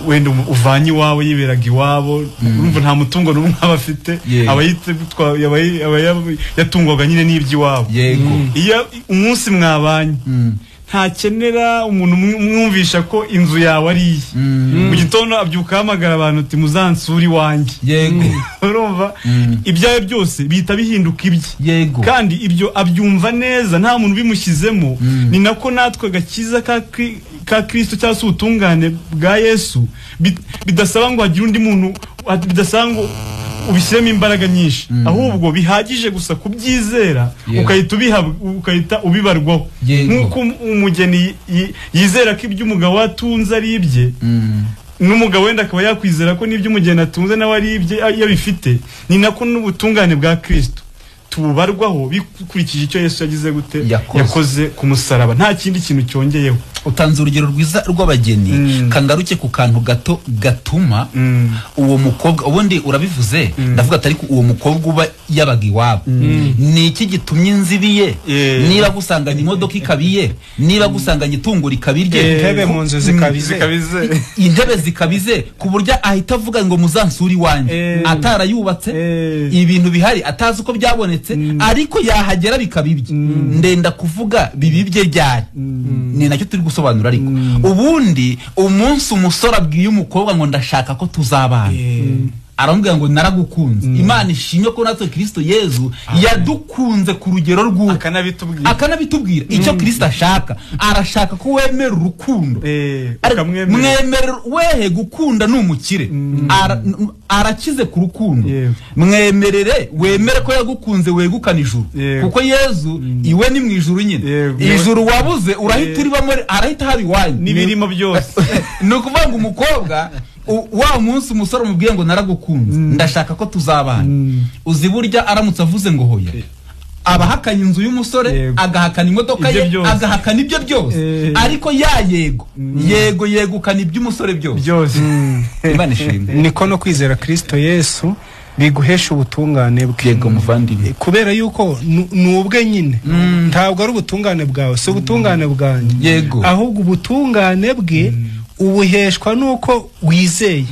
wenda uvanye iwawe, yiberaga iwabo, urumva nta mutungo n'umwe aba afite, aba yatungwaga nyine n'iby'iwabo. Iyo umunsi mwabanye ntakenera umuntu umwumvisha ko inzu yawe ari iye. Mu gitondo abyuka ahamagara abantu ati muzansure iwanjye. Urumva ibyawe byose bihita bihinduka ibye. Kandi ibyo abyumva neza nta muntu ubimushyizemo. Ni nako natwe agakiza ka Kristo cyangwa se ubutungane bwa Yesu bidasaba ngo hagire undi muntu, bidasaba ngo ubishyiremo imbaraga nyinshi, ahubwo bihagije gusa kubyizera ukahita ubibarwaho. Nk'uko umugeni yizera ko ibyo umugabo atunze ari ibye, n'umugabo wenda akaba yakwizera ko n'ibyo umugeni atunze nawe ari ibye yabifite, ni nako n'ubutungane bwa Kristo tububarwaho bikurikije icyo Yesu yagize gute, yakoze ku musaraba, nta kindi kintu cyongeyeho. Utanze urugero rwiza rw'abageni. Kangaruke ku kantu gato gatuma uwo mukobwa, ubundi urabivuze ndavuga ati ariko uwo mukobwa uba yabaga iwabo, ni iki gitumye inzibiye? Niba gusanganya imodoka ikabiye, niba gusanganya itungo rikabirye, intebe mu nzu zikabize, intebe zikabize, ku buryo ahita avuga ngo muzansure iwanjye, atarayubatse, ibintu bihari atazi uko byabonetse, ariko yahagera bikabibye. Ndenda kuvuga bibibye ryari, ni nacyo turi gusobanura. Ariko ubundi umunsi umusore abwiye umukobwa ngo ndashaka ko tuzabana, aramubwira ngo naragukunze. Imana ishimwe ko natwe Kristo Yezu yadukunze ku rugero rw'uko akanabitubwira icyo Kristo ashaka. Arashaka ko wemera urukundo, mwemera wehe gukunda ni umukire, arakize ku rukundo, mwemerere wemere ko yagukunze wegukana ijuru, kuko Yezu iwe ni mu ijuru nyine. Ijuru wabuze urahita uribamo, arahita haba iwanyu n'ibirimo byose. Ni ukuvuga ngo umukobwa wa munsi umusore umubwiye ngo naragukunze ndashaka ko tuzabana, uzi burya aramutse avuze ngo hoya, abahakanye inzu y'umusore, agahakana imodoka ye, agahakana ibyo byose, ariko ya yego yego yegukana iby'umusore byose. Imana ishimwe. Niko no kwizera Kristo Yesu biguhesha ubutungane bwe. Yego muvandimwe, kubera yuko nubwe nyine ntabwo ari ubutungane bwawe, si ubutungane bwanjye, ahubwo ubutungane bwe ubuheshwa nuko wizeye.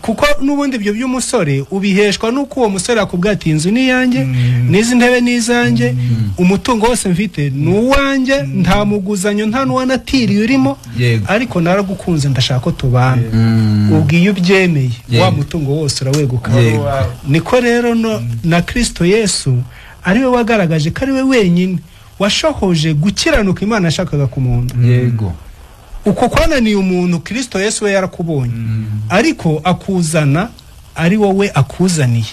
Kuko n'ubundi ibyo by'umusore ubiheshwa nuko uwo musore akubwira ati inzu ni yanjye, n'izi ntebe ni izanjye, umutungo wose mfite ni uwanjye, nta muguzanyo nta n'uwanatiriye urimo, ariko naragukunze ndashaka ko tubana. Ubwo iyo ubyemeye wa mutungo wose uraweguka. Niko rero na Kristo Yesu ariwe wagaragaje ko ariwe wenyine washohoje gukiranuka Imana yashakaga ku muntu. Yego. Uko kwananiye umuntu Kristo Yesu we yarakubonye, ariko akuzana ari wowe akuzaniye.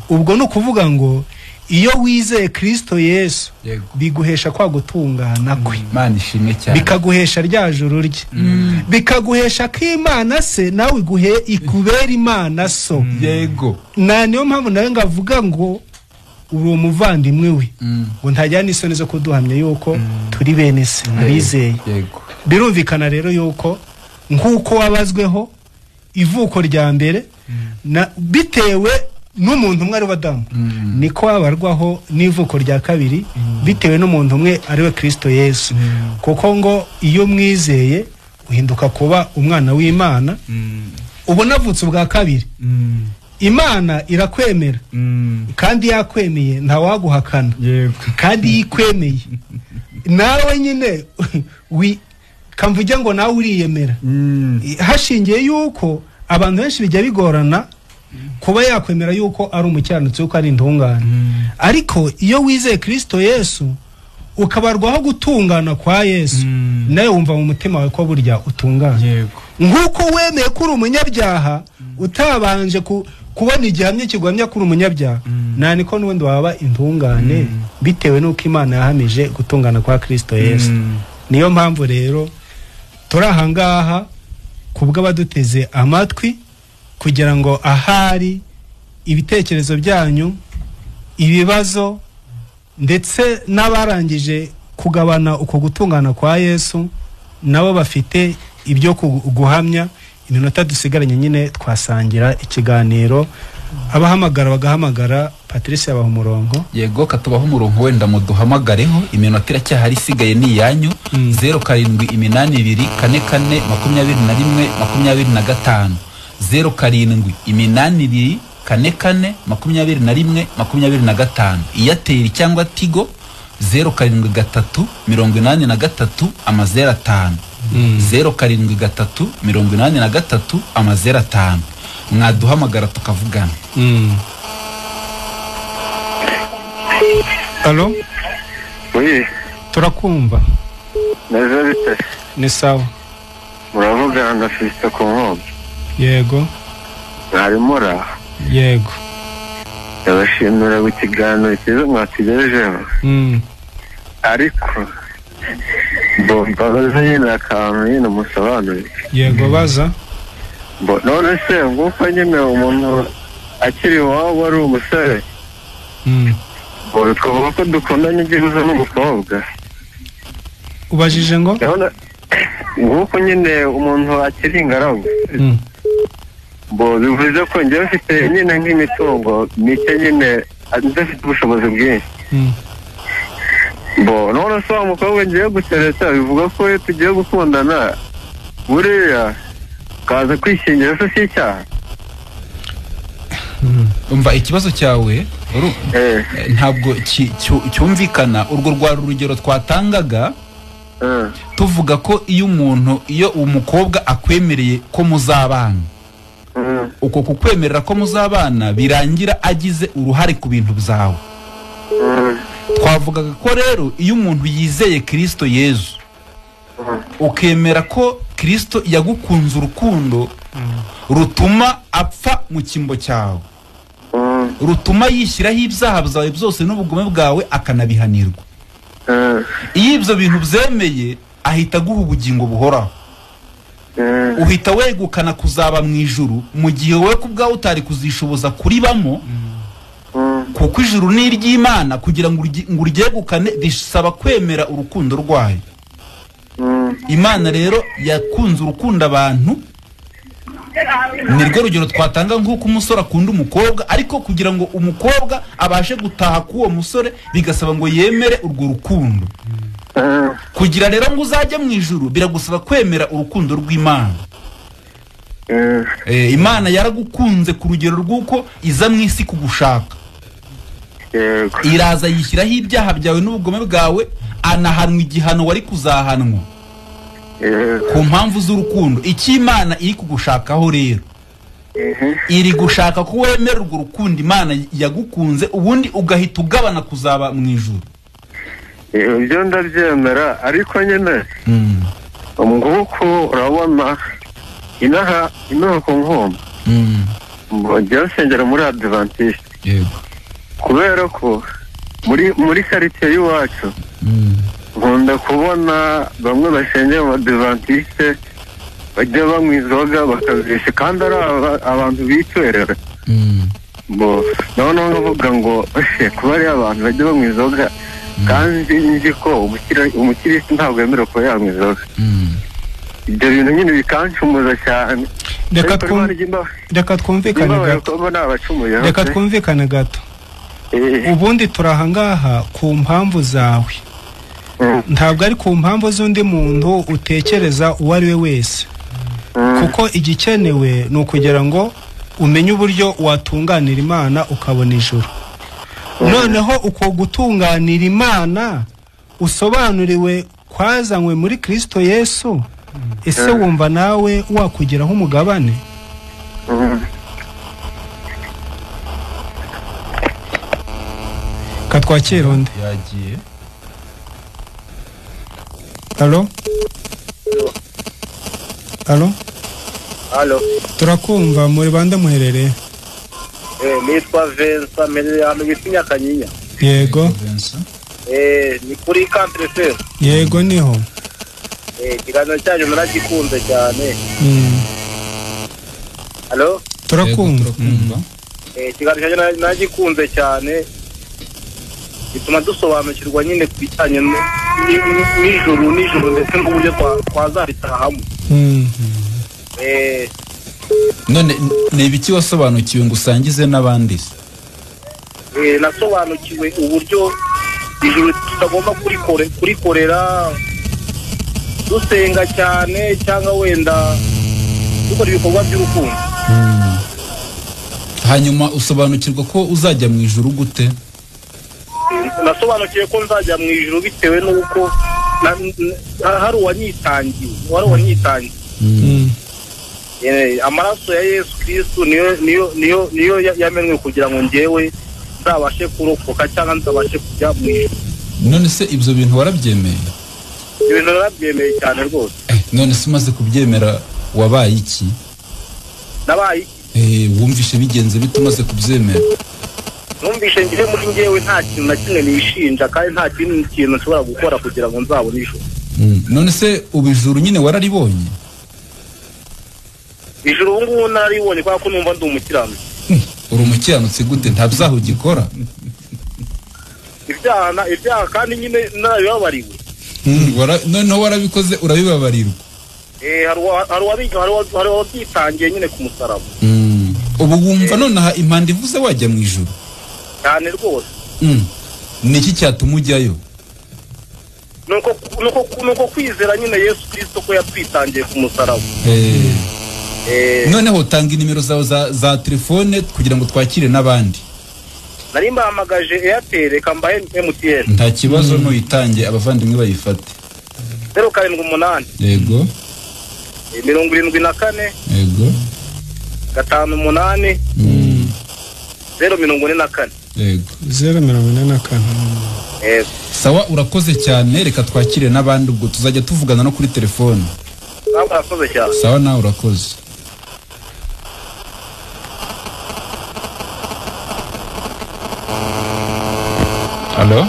Ubwo ni ukuvuga ngo iyo wizeye Kristo Yesu biguhesha kwa gutungana kwe, Imana ishimwe cyane, bikaguhesha rya juru rye, bikaguhesha ko Imana se nawe iguhe ikubera Imana so. Yego. Na niyo mpamvu nawe ngavuga ngo uri umuvandimwe we, ngo ntajya n'isoni zo kuduhamya yuko turi bene se abizeye. Birumvikana rero yuko nk'uko wabazweho ivuko rya mbere bitewe n'umuntu umwe ari we Adamu, niko wabarwaho n'ivuko rya kabiri bitewe n'umuntu umwe ari we Kristo Yesu. Kuko ngo iyo mwizeye uhinduka kuba umwana w'Imana, Ubona avutse ubwa kabiri, Imana irakwemera, kandi yakwemeye ntawaguhakana, kandi yikwemeye nawe nyine kamvuge ngo nawe uriyemera, hashingiye yuko abantu benshi bijya bigorana kuba yakwemera yuko ari umukiranutsi, yuko ari intungane. Ariko iyo wizeye Kristo Yesu ukabarwaho gutungana kwa Yesu, nawe wumva mu mutima wawe ko burya utungana. Nk'uko wemeye ko uri umunyabyaha utabanje kubona igihamya kiguhamya ko uri umunyabyaha, nta niko n'ubundi waba intungane bitewe n'uko Imana yahamije gutungana kwa Kristo Yesu. Niyo mpamvu rero turi aha ngaha kubw'abaduteze amatwi, kugira ngo ahari ibitekerezo byanyu, ibibazo, ndetse n'abarangije kugabana uko gutungana kwa Yesu nabo bafite ibyo guhamya. Iminota dusigaranye nyine twasangira ikiganiro, abahamagara bagahamagara. Patrice yabaha umurongo. Yego, katubaho umurongo, wenda muduhamagareho, iminota iracyahari isigaye ni iyanyu. 0 7 8 2 4 4 21 25, 0 7 8 2 4 4 21 25. Airtel cyangwa Tigo 0 7 3 83 05, 0 7 3 83 05. Mwaduhamagara tukavugana. Allo? Oui. Turakumva. Neza bite? Ni sawa. Muravugana na Fiston ku nkombe. Yego. Mwari mura? Yego. Ndabashimira ku kiganiro cyiza mwatugejejeho. Ariko mbabaza nyine akantu nyine musobanurire. Yego, baza. None se nguko nyine umuntu akiri iwabo ari umusore, twavuga ko dukundanye byibuze n'umukobwa. Ubajije ngo? Nguko nyine umuntu akiri ingaragu, bivuze ko njyewe mfite nyine nk'imitungo mike nyine, ndafite ubushobozi bwinshi. None se wa mukobwa ngiye gutereta, bivuga ko iyo tugiye gukundana buriya kaza kwishingira se si icyaha? Umva ikibazo cyawe ntabwo cyumvikana. Urwo rwari urugero twatangaga tuvuga ko iyo umuntu, iyo umukobwa akwemereye ko muzabana, uko kukwemerera ko muzabana birangira agize uruhare ku bintu byawe. Twavugaga ko rero iyo umuntu yizeye Kristo Yesu, ukemera ko Kristo yagukunze urukundo rutuma apfa mu cyimbo cyawe, rutuma yishyiraho ibyaha byawe byose n'ubugome bwawe akanabihanirwa, iyo ibyo bintu byemeye ahita aguha ubugingo buhoraho, uhita wegukana kuzaba mu ijuru mu gihe wowe ku bwawe utari kuzishoboza kuribamo, kuko ijuru ni iry'Imana. Kugira ngo uryegukane bisaba kwemera urukundo rwayo. Imana rero yakunze urukundo abantu, nirwo rugero twatanga nk'uko umusore akunda umukobwa, ariko kugira ngo umukobwa abashe gutaha k'uwo musore bigasaba ngo yemere urwo rukundo. Kugira rero ngo uzajye mu ijuru biragusaba kwemera urukundo rw'Imana. Imana yaragukunze ku rugero rw'uko iza mu isi kugushaka, iraza yishyiraho ibyaha byawe n'ubugome bwawe, anahanwa igihano wari kuzahanwa ku mpamvu z'urukundo. Icyo Imana iri kugushakaho rero, iri gushaka ko wemera urwo rukundo Imana yagukunze, ubundi ugahita ugabana kuzaba mu ijuru. Ibyo ndabyemera, ariko nyine nguko urabona inaha ku nkombe njya nsengera muri Adventiste. Kubera ko muri quartier y'iwacu nkunda kubona bamwe basengera mu Adventiste bajya banywa inzoga bakazisha, kandi ari abantu bitwerera. Noneho nkavuga ngo kuba ari abantu bajya banywa inzoga, kandi nzi ko umukirisitu ntabwo yemerewe kuba yanywa inzoga. Ibyo bintu nyine bikancumuza cyane. Reka twumvikane gato. Reka twumvikane gato. Ubundi turi aha ngaha ku mpamvu zawe, ntabwo ari ku mpamvu z'undi muntu utekereza uwo ari we wese. Kuko igikenewe ni ukugira ngo umenye uburyo watunganira Imana ukabona ijuru. Noneho uko gutunganira Imana usobanuriwe kwazanywe muri Kristo Yesu, ese wumva nawe wakugeraho umugabane? Katwakira undi. Yagiye. Allo? Allo? Allo. Turakumva, muri bande muherereye? Nitwa Vincent, mperereye ahantu bita Nyakanyinya. Yego. Ni kuri Country Fair. Yego niho. Ikiganiro cyanyu muragikunze cyane. Allo? Turakumva. Ikiganiro cyanyu muragikunze cyane. Bituma dusobanukirwa nyine ku bijyanye n'ijuru ndetse n'uburyo twazaritahamo. None ni ibiki wasobanukiwe ngo usangize n'abandi? Nasobanukiwe uburyo ijuru tutagomba kurikorera dusenga cyane cyangwa wenda dukora ibikorwa by'urukundo. Hanyuma usobanukirwa ko uzajya mu ijuru gute? Nasobanukiwe ko nzajya mu ijuru bitewe n'uko hari uwanyitangiye. Amaraso ya Yesu Kristo niyo yamenwe kugira ngo njyewe nzabashe kurokoka cyangwa nzabashe kujya mu ijuru. None se ibyo bintu warabyemeye? Ibintu narabyemeye cyane rwose. None se umaze kubyemera wabaye iki? Nabaye iki? Wumvishe bigenze bite umaze kubyemera? Numvishe ngiye muri njyewe nta kintu na kimwe nishinja kandi nta kintu nshobora gukora kugira ngo nzabone ijuru. None se ubu ijuru nyine wararibonye? Ijuru ubu ngubu nararibonye kubera ko numva ndi umukiranutsi. Uri umukiranutsi gute? Nta byaha ugikora? Ibyaha kandi nyine narabibabariwe. Noneho warabikoze urabibabarirwa. Hari uwabyitangiye nyine ku musaraba. Ubu wumva nonaha impanda ivuze wajya mu ijuru? Cyane rwose. Ni iki cyatuma ujyayo? Nuko kwizera nyine Yesu Kristo ko yatwitangiye ku musaraba. Noneho tanga inimero zawe za telefone kugira ngo twakire n'abandi. Nari mbahamagaje Airtel, reka mbahe MTN. Nta kibazo, nuyitange abavandimwe bayifate. 078. Yego. 74. Yego. 58. 044. Yego. 044. Yego. Sawa, urakoze cyane, reka twakire n'abandi ubwo tuzajya tuvugana no kuri telefone. Urakoze cyane. Sawa, nawe urakoze. Allo?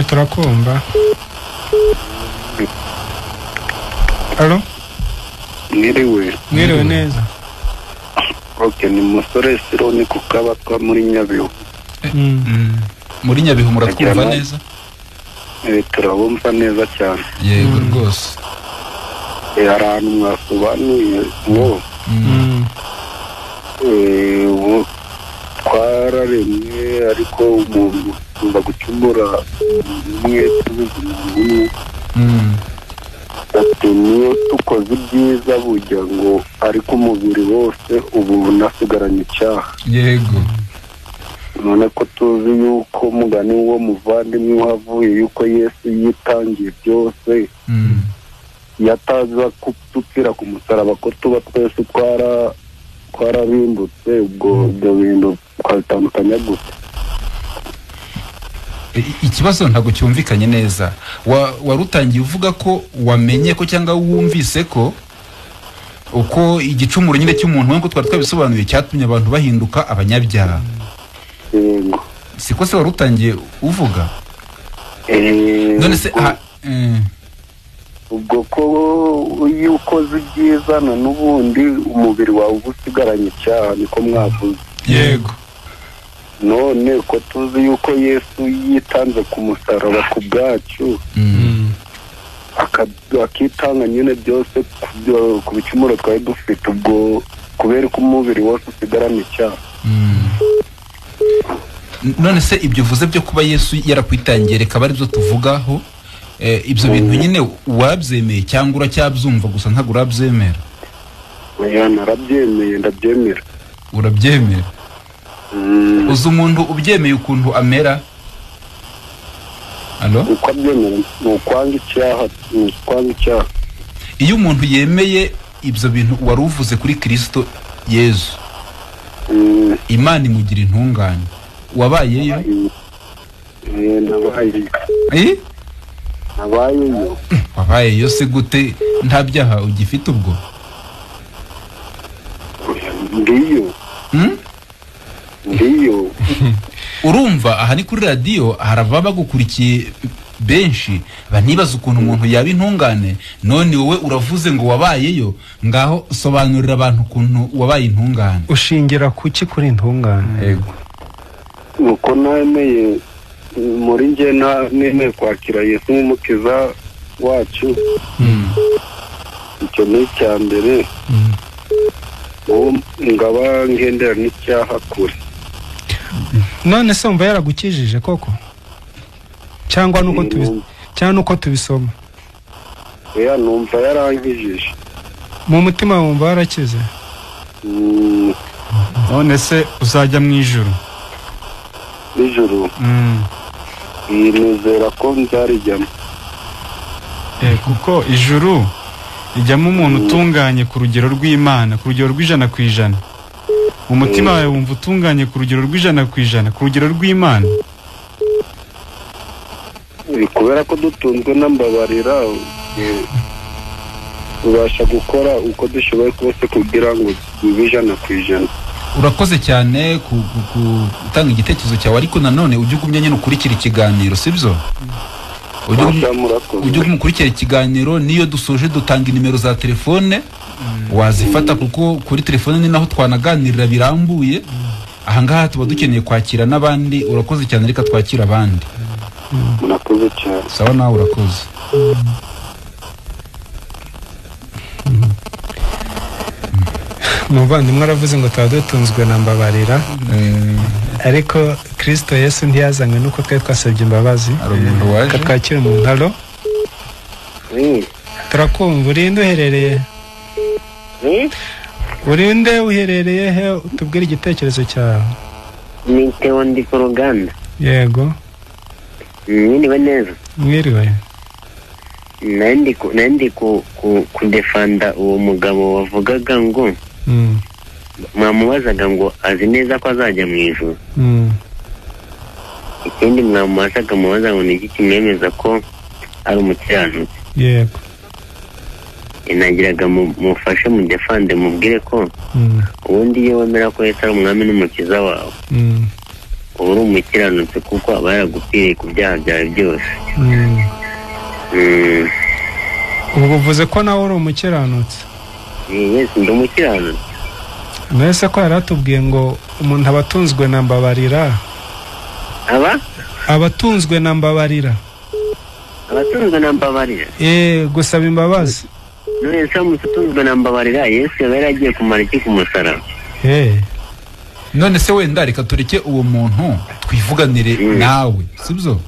Turakumva. Allo? Mwiriwe. Mwiriwe neza. Okay, ni musore Sironi kukabatwa muri Nyabihu. Muri Nyabihu muratwumva neza? Turabumva neza cyane. Yego rwose. Hari ahantu mwasobanuye ngo twararemwe ariko umuntu tuza gucumura umwe tubuze umuntu umwe. Ati niyo tukoze ibyiza burya ngo ariko umubiri wose ubu unasigaranye icyaha. Yego. None ko tuzi yuko mugani w'uwo muvandimwe wavuye yuko Yesu yitangiye byose, yataza kudupfira ku musaraba ko tuba twese twararimbutse, ubwo ibyo bintu twabitandukanya gute? Ikibazo ntabwo cyumvikanye neza. Warutangiye uvuga ko wamenye ko cyangwa wumvise ko uko igicumuro nyine cy'umuntu we, ngo twari twabisobanuye, cyatumye abantu bahinduka abanyabyaha. Yego. Siko se warutangiye uvuga? None se ubwo ko iyo ukoze ibyiza na n'ubundi umubiri wawe uba usigaranye icyaha, niko mwavuze. Yego. None ko tuzi yuko Yesu yitanze ku musaraba ku bwacu, akitanga nyine byose ku bicumuro twari dufite, ubwo kubera ko umubiri wose usigarana icyaha. None se ibyo uvuze byo kuba Yesu yarakwitangiye, reka bari byo tuvugaho. Ibyo bintu nyine wabyemeye cyangwa uracyabyumva gusa ntabwo urabyemera? Oya, narabyemeye, ndabyemera. Urabyemera? Uzi umuntu ubyemeye ukuntu amera? Alo? Uko abyemera ni ukwanga icyaha, ni ukwanga icyaha. Iyo umuntu yemeye ibyo bintu wari uvuze kuri Kristo Yezu, Imana imugira intungane. Wabayeyo? Nabayeyo. Nabayeyo. Wabayeyo se gute nta byaha ugifite ubwo? Ndiyo. Ndiyo. Urumva aha ni kuri radiyo, harava bagukurikiye benshi banibaza ukuntu umuntu yaba intungane, none wowe uravuze ngo wabayeyo. Ngaho sobanurira abantu ukuntu wabaye intungane. Ushingira kuki kuri intungane? Yego. Nuko nemeye muri nge nemeye kwakira Yesu nk'umukiza wacu. Icyo ni icya mbere. Ubu ngaba ngendera n'icyaha kure. None se umva yaragukijije koko? Cyangwa nuko cyangwa nuko tubisoma? Oya, numva yarankijije. Mu mutima wumva warakize? None se uzajya mu ijuru? Ijuru? Nizera ko nzarijyamo. Kuko ijuru rijyamo umuntu utunganye ku rugero rw'Imana, ku rugero rw'100%. Mu mutima wawe wumva utunganye ku rugero rw'100%, ku rugero rw'Imana. Kubera ko dutunzwe n'ambabarira, tubasha gukora uko dushoboye kose kugira ngo bibe 100%. Urakoze cyane gutanga igitekerezo cyawe, ariko nanone ujye ugumya nyine ukurikira ikiganiro, sibyo? Ujye umukurikira ikiganiro, niyo dusoje dutanga inimero za telefone wazifata, kuko kuri telefone ni naho twanaganirira birambuye. Ahangaha tuba dukeneye kwakira n'abandi. Urakoze cyane, reka twakira abandi. Murakoze cyane. Sawa, nawe urakoze. Umuvandimwe aravuze ngo tuba dutunzwe na mbabarira, ariko Kristo Yesu ntiyazanywe nuko twari twasabye imbabazi. Reka twakire umuntu. Alo? Turakumva. Urinde uherereye? Urinde uherereye he? Utubwire igitekerezo cyawe. Ni Theo, ndi ku ruganda. Yego. Mwiriwe neza? Mwiriwe. Nandi kudefanda uwo mugabo wavugaga ngo mwamubazaga ngo azi neza ko azajya mu ijuru. Ikindi mwamubazaga mubaza ngo ni iki kimwemeza ko ari umukiranutsi. Yego. Nagiraga mufashe mudefande, mubwire ko ubundi iyo wemera ko Yesu ari umwami n'umukiza wawe, uba uri umukiranutsi kuko aba yaragupfiriye ku byaha byawe byose. Ubwo uvuze ko nawe uri umukiranutsi? Yes, ndi umukiranutsi. Mbese ko yaratubwiye ngo umuntu aba atunzwe na mbabarira? Aba? Abatunzwe na mbabarira. Abatunzwe na mbabarira? Gusaba imbabazi. None se utunzwe na mbabarira, Yesu yaba yaragiye kumara iki ku musaraba? None se wenda reka tureke uwo muntu twivuganire nawe, sibyo?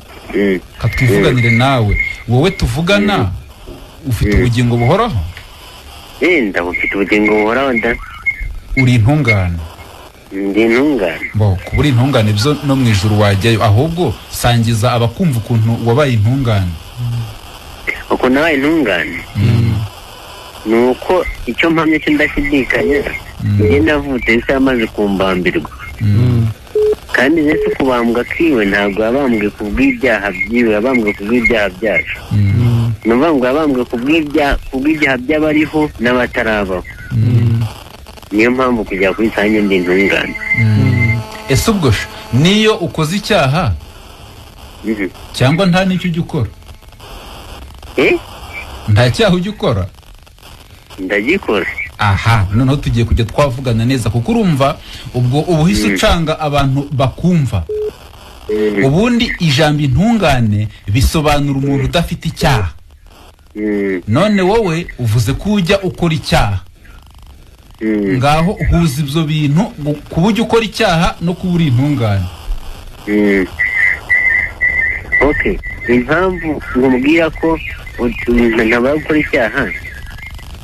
Ka twivuganire nawe. Wowe tuvugana ufite ubugingo buhoraho? Ndabufite ubugingo buhoraho da. Uri intungane? Ndi intungane. Bo, kuba uri intungane byo no mu ijuru wajyayo, ahubwo sangiza abakumva ukuntu wabaye intungane. Ukuntu nabaye intungane? Ni uko icyo mpamya cyo ndashidikanya, njye navutse Yesu yamaze kumbambirwa. Kandi Yesu kubambwa kiwe ntabwo yabambwe ku bw'ibyaha byiwe, yabambwe ku bw'ibyaha byacu. Ni ukuvuga ngo yabambwe ku bw'ibyaha by'abariho n'abatarabaho. Niyo mpamvu kujya kuri sange ndi intungane. Ese ubwo niyo ukoze icyaha cyangwa nta n'icyo ujya ukora? Nta cyaha ujya ukora? Ndagikora. Aha, noneho tugiye kujya twavugana neza, kuko urumva ubwo ubuhise ucanga abantu bakumva. Ubundi ijambo intungane bisobanura umuntu udafite icyaha. None wowe uvuze ko ujya ukora icyaha. Ngaho uhuza ibyo bintu, kuba ujya ukora icyaha no kuba uri intungane. Okay, impamvu nkubwira ko ntabura gukora icyaha,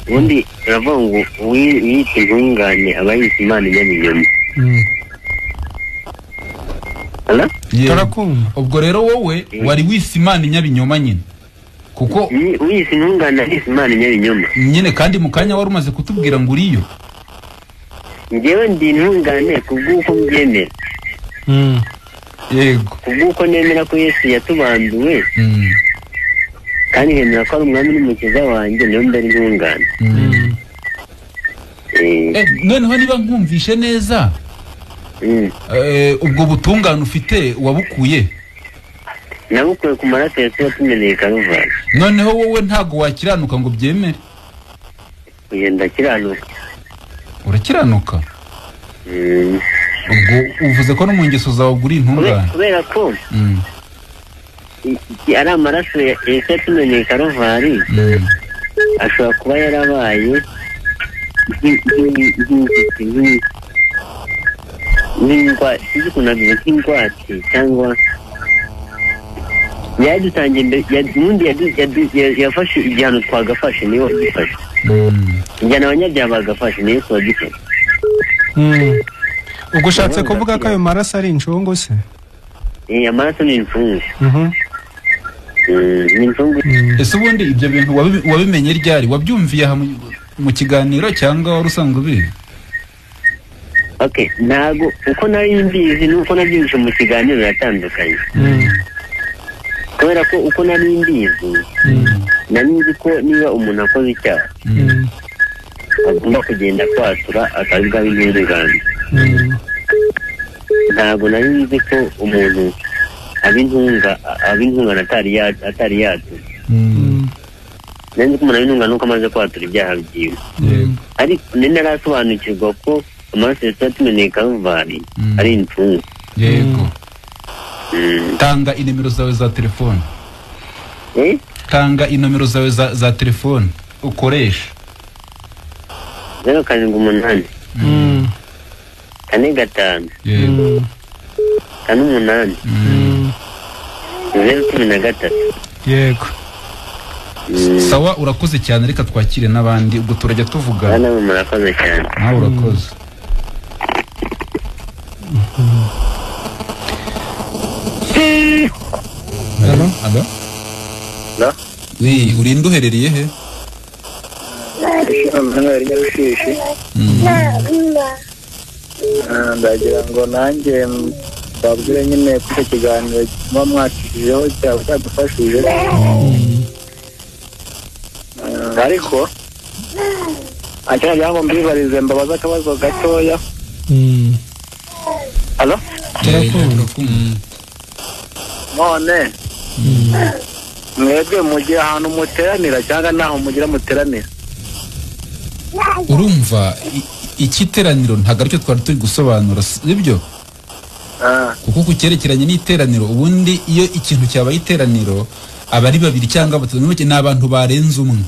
ubundi uravuga ngo wiyita intungane aba yise Imana inyabinyoma. Turakumva. Ubwo rero wowe wari wise Imana inyabinyoma nyine, kuko wiyise intungane yise Imana inyabinyoma nyine, kandi mu kanya wari umaze kutubwira ngo uriyo. Njyewe ndi intungane kubw'uko mbyemera. Yego. Kubw'uko nemera ko Yesu yatubambiwe, kandi nkemera ko ari umwami n'umukiza wanjye, niyo mbere intungane. Noneho niba nkumvishe neza, ubwo butungane ufite wabukuye? Nabukuye ku maraso Yesu yatumeneye Karuvali. Noneho wowe ntago wakiranuka ngo byemere? Oya, ndakiranuka. Urakiranuka? Ubwo uvuze ko no mu ngeso zawe ugura intungane? Kubera ko ari amaraso Yesu yatumeneye Karuvali, ashobora kuba yarabaye nk'ingwate cyangwa yadutangiye ubundi yafashe igihano twagafashe, niwe wagifashe. Igihano abanyabyaha bagafashe, niwe wagifashe. Ubwo ushatse kuvuga ko ayo maraso ari incungu se? Amaraso ni incungu. Ese ubundi ibyo bintu wabimenye ryari? Wabyumviye aha mu kiganiro cyangwa wari usanzwe ubizi? Okay, ntago uko nari mbizi nuko nabyumvise mu kiganiro biratandukanye. Kubera ko uko nari mbizi, nari nzi ko niba umuntu akoze icyaha agomba kugenda kwatura akabibwa b'intungane. Ntago nari nzi ko umuntu ab'intungane atari yatura. Nari nzi ko umuntu ab'intungane nuko amaze kwatura ibyaha byiwe. Ariko narasobanukirwa ko amaraso Yesu yatumeneye Karuvali ari incungu. Yego. Tanga inomero zawe za telefone. Tanga inomero zawe za telefone ukoresha. 0 7 8 4 5 Yego. 5 8 0 13. Yego. Sawa, urakoze cyane, reka twakire n'abandi ubwo turajya tuvuga. Nawe murakoze cyane. Nawe urakoze. Alo? Alo? Oui, urinde uherereye he? Nyarushishi. Ndagira ngo nanjye mbabwire nyine ko icyo kiganiro muba mwakishijeho cyaba cyadufashije. Ariko acyari ngo mbibarize mbabaza akabazo gatoya. Alo? None mwebwe mugira ahantu muteranira cyangwa naho mugira muteranira? Urumva ikiteraniro ntago aricyo twari turi gusobanura, sibyo? Kuko kucyerekeranye n'iteraniro, ubundi iyo ikintu cyabaye iteraniro aba ari babiri cyangwa batatu, ni abantu barenze umwe.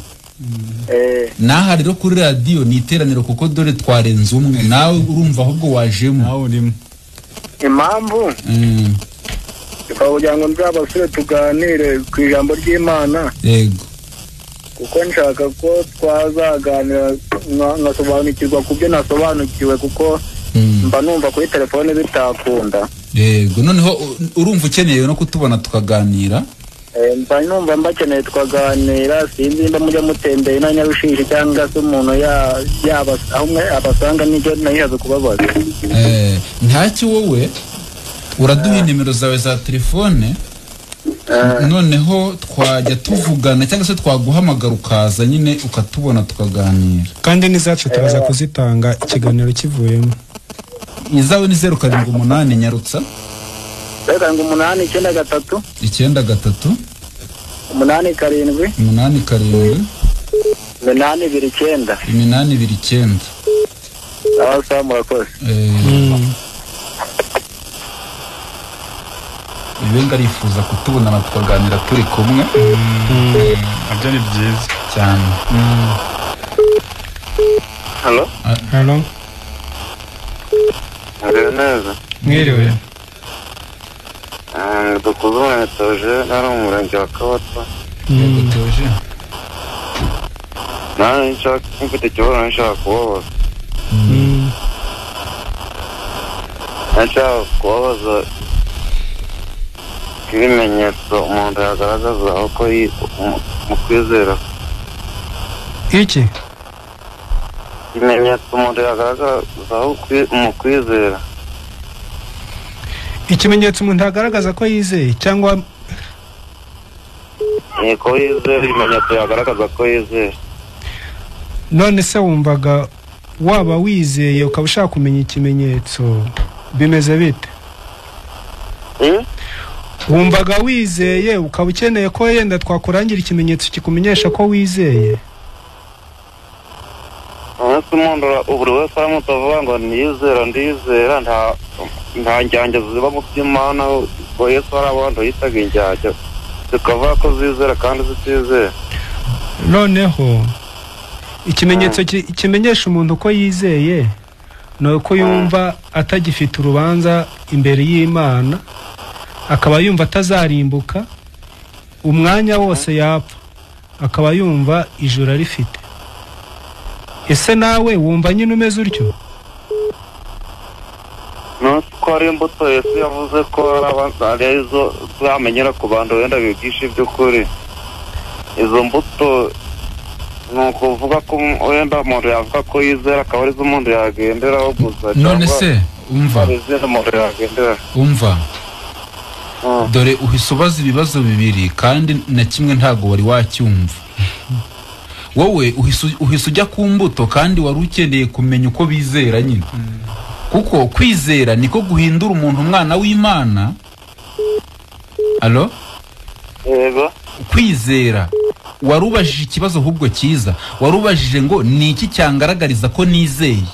Naha rero kuri radiyo ni iteraniro kuko dore twarenze umwe, nawe urumva ahubwo wajemo. Nawe urimo. Impamvu kugira ngo nzabasure tuganire ku ijambo ry'Imana. Yego. Kuko nshaka ko twazaganira nkasobanukirwa ku byo nasobanukiwe, kuko mba numva kuri telefone bitakunda. Yego, noneho urumva ukeneye no kutubona tukaganira? Mba numva mbakeneye tukaganira, sinzi nimba mujya mutembeye na Nyarushishi cyangwa se umuntu yaba aho umwe abasanga, nicyo nayihaze kubabaza. Ntacyo, wowe uraduha nimero zawe za telefone, noneho twajya tuvugana cyangwa se twaguhamagara ukaza nyine ukatubona tukaganira. Kandi n'izacu turaza kuzitanga ikiganiro kivuyemo. Izawe ni 0 7 8 nyarutsa. 0 7 8 9 3 9 3 8 7 8 7 8 2 9 8 2 9. Sawa, murakoze. Benga arifuza kutubonana tukaganira turi kumwe. Nabyo ni byiza cyane. Halo? Halo. Halo neza. Mwiriwe. Dukuzumuremyi Theogene, ari mu murenge wa Kabata. Yego Theogene. Nanjye nshaka mfite ikibazo nshaka kubabaza. Nshaka kubabaza ibimenyetso umuntu yagaragaza uko mu kwizera. Iki? Ibimenyetso umuntu yagaragaza mu kwizera. Ikimenyetso umuntu agaragaza ko yizeye cyangwa ko yizera, ibimenyetso yagaragaza ko yizera. None se wumvaga waba wizeye ukaba ushaka kumenya ikimenyetso bimeze bite? Wumvaga wizeye ukaba ukeneye ko yenda twakurangira ikimenyetso kikumenyesha ko wizeye? Umuntu buri wese aramutse avuga ngo niyizera ndizera, nta njyanja ziba mu by'Imana, ngo Yesu hari abantu yitaga injyanja zikavuga ko zizera kandi zitizera. Noneho ikimenyetso kimenyesha umuntu ko yizeye ni uko yumva atagifite urubanza imbere y'Imana, akaba yumva atazarimbuka umwanya wose yapfa, akaba yumva ijuru arifite. Ese nawe wumva nyine umeze utyo? Ko ari imbuto Yesu yavuze ko ari izo zamenyera ku bantu wenda bigisha iby'ukuri. Izo mbuto ni ukuvuga ko wenda umuntu yavuga ko yizera akaba arizo umuntu yagenderaho gusa. None se umva, umva dore uhise ubaza ibibazo bibiri kandi na kimwe ntago wari wacyumva. Wowe uhise ujya ku mbuto kandi wari ukeneye kumenya uko bizera nyine. Kuko kwizera niko guhindura umuntu umwana w'Imana. Allo? Yego. Kwizera warubajije ikibazo ahubwo cyiza, warubajije ngo ni iki cyangaragariza ko nizeye?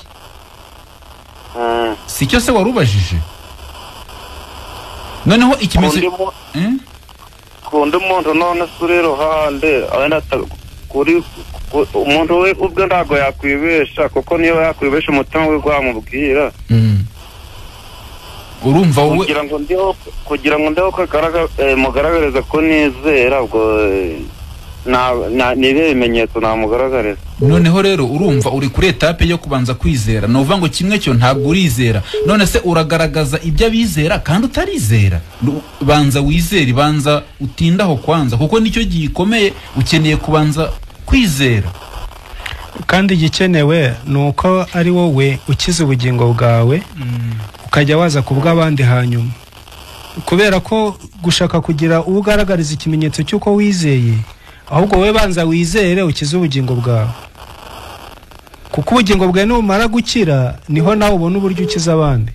Si cyo se warubajije? Noneho ikimenyetso kundi muntu none suri ruhande abenda kuri umuntu we ubwe ntago yakwibesha, kuko niyo yakwibesha umutima we gwamubwira. Urumva wowe kugira ngo ndiho mugaragariza ko nizera, ubwo na nibe bimenyetso namugaragariza. Noneho rero urumva uri kuri etape yo kubanza kwizera, no uvuga ngo kimwe cyo ntabwo urizera. None se uragaragaza ibyo abizera kandi utarizera? Banza wizere, banza utindaho kwanza, kuko nicyo gikomeye, ukeneye kubanza kwizera. Kandi igikenewe nuko ari wowe ukiza ubugingo bwawe, ukajya waza kubw'abandi hanyuma. Kubera ko gushaka kugira ugaragariza ikimenyetso cy'uko wizeye, ahubwo wowe banza wizere ukize ubugingo bwawe. Kuko ubugingo bwawe numara gukira niho nawe ubona uburyo ukiza abandi.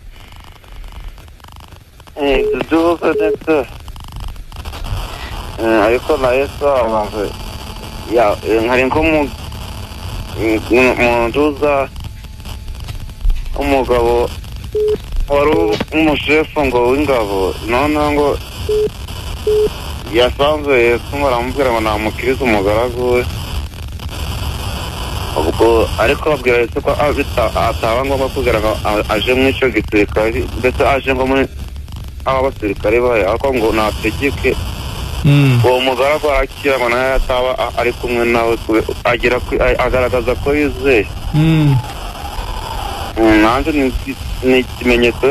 Ariko na Yesu abantu ya nkari nko mu nduza umugabo wari umushefu ngo w'ingabo, noneho ngo yasanze Yesu ngo aramubwira ngo namukirize umugaragu we. Ubwo ariko abwira Yesu ko ataba ngombwa kugira ngo aje muri icyo gisirikare, mbese aje ngo muri aba basirikare bayo, ariko ngo nategeke. Uwo mugaragu arakira ngo nawe ataba ari kumwe nawe, agira agaragaza ko yizeye. Nanjye ni ikimenyetso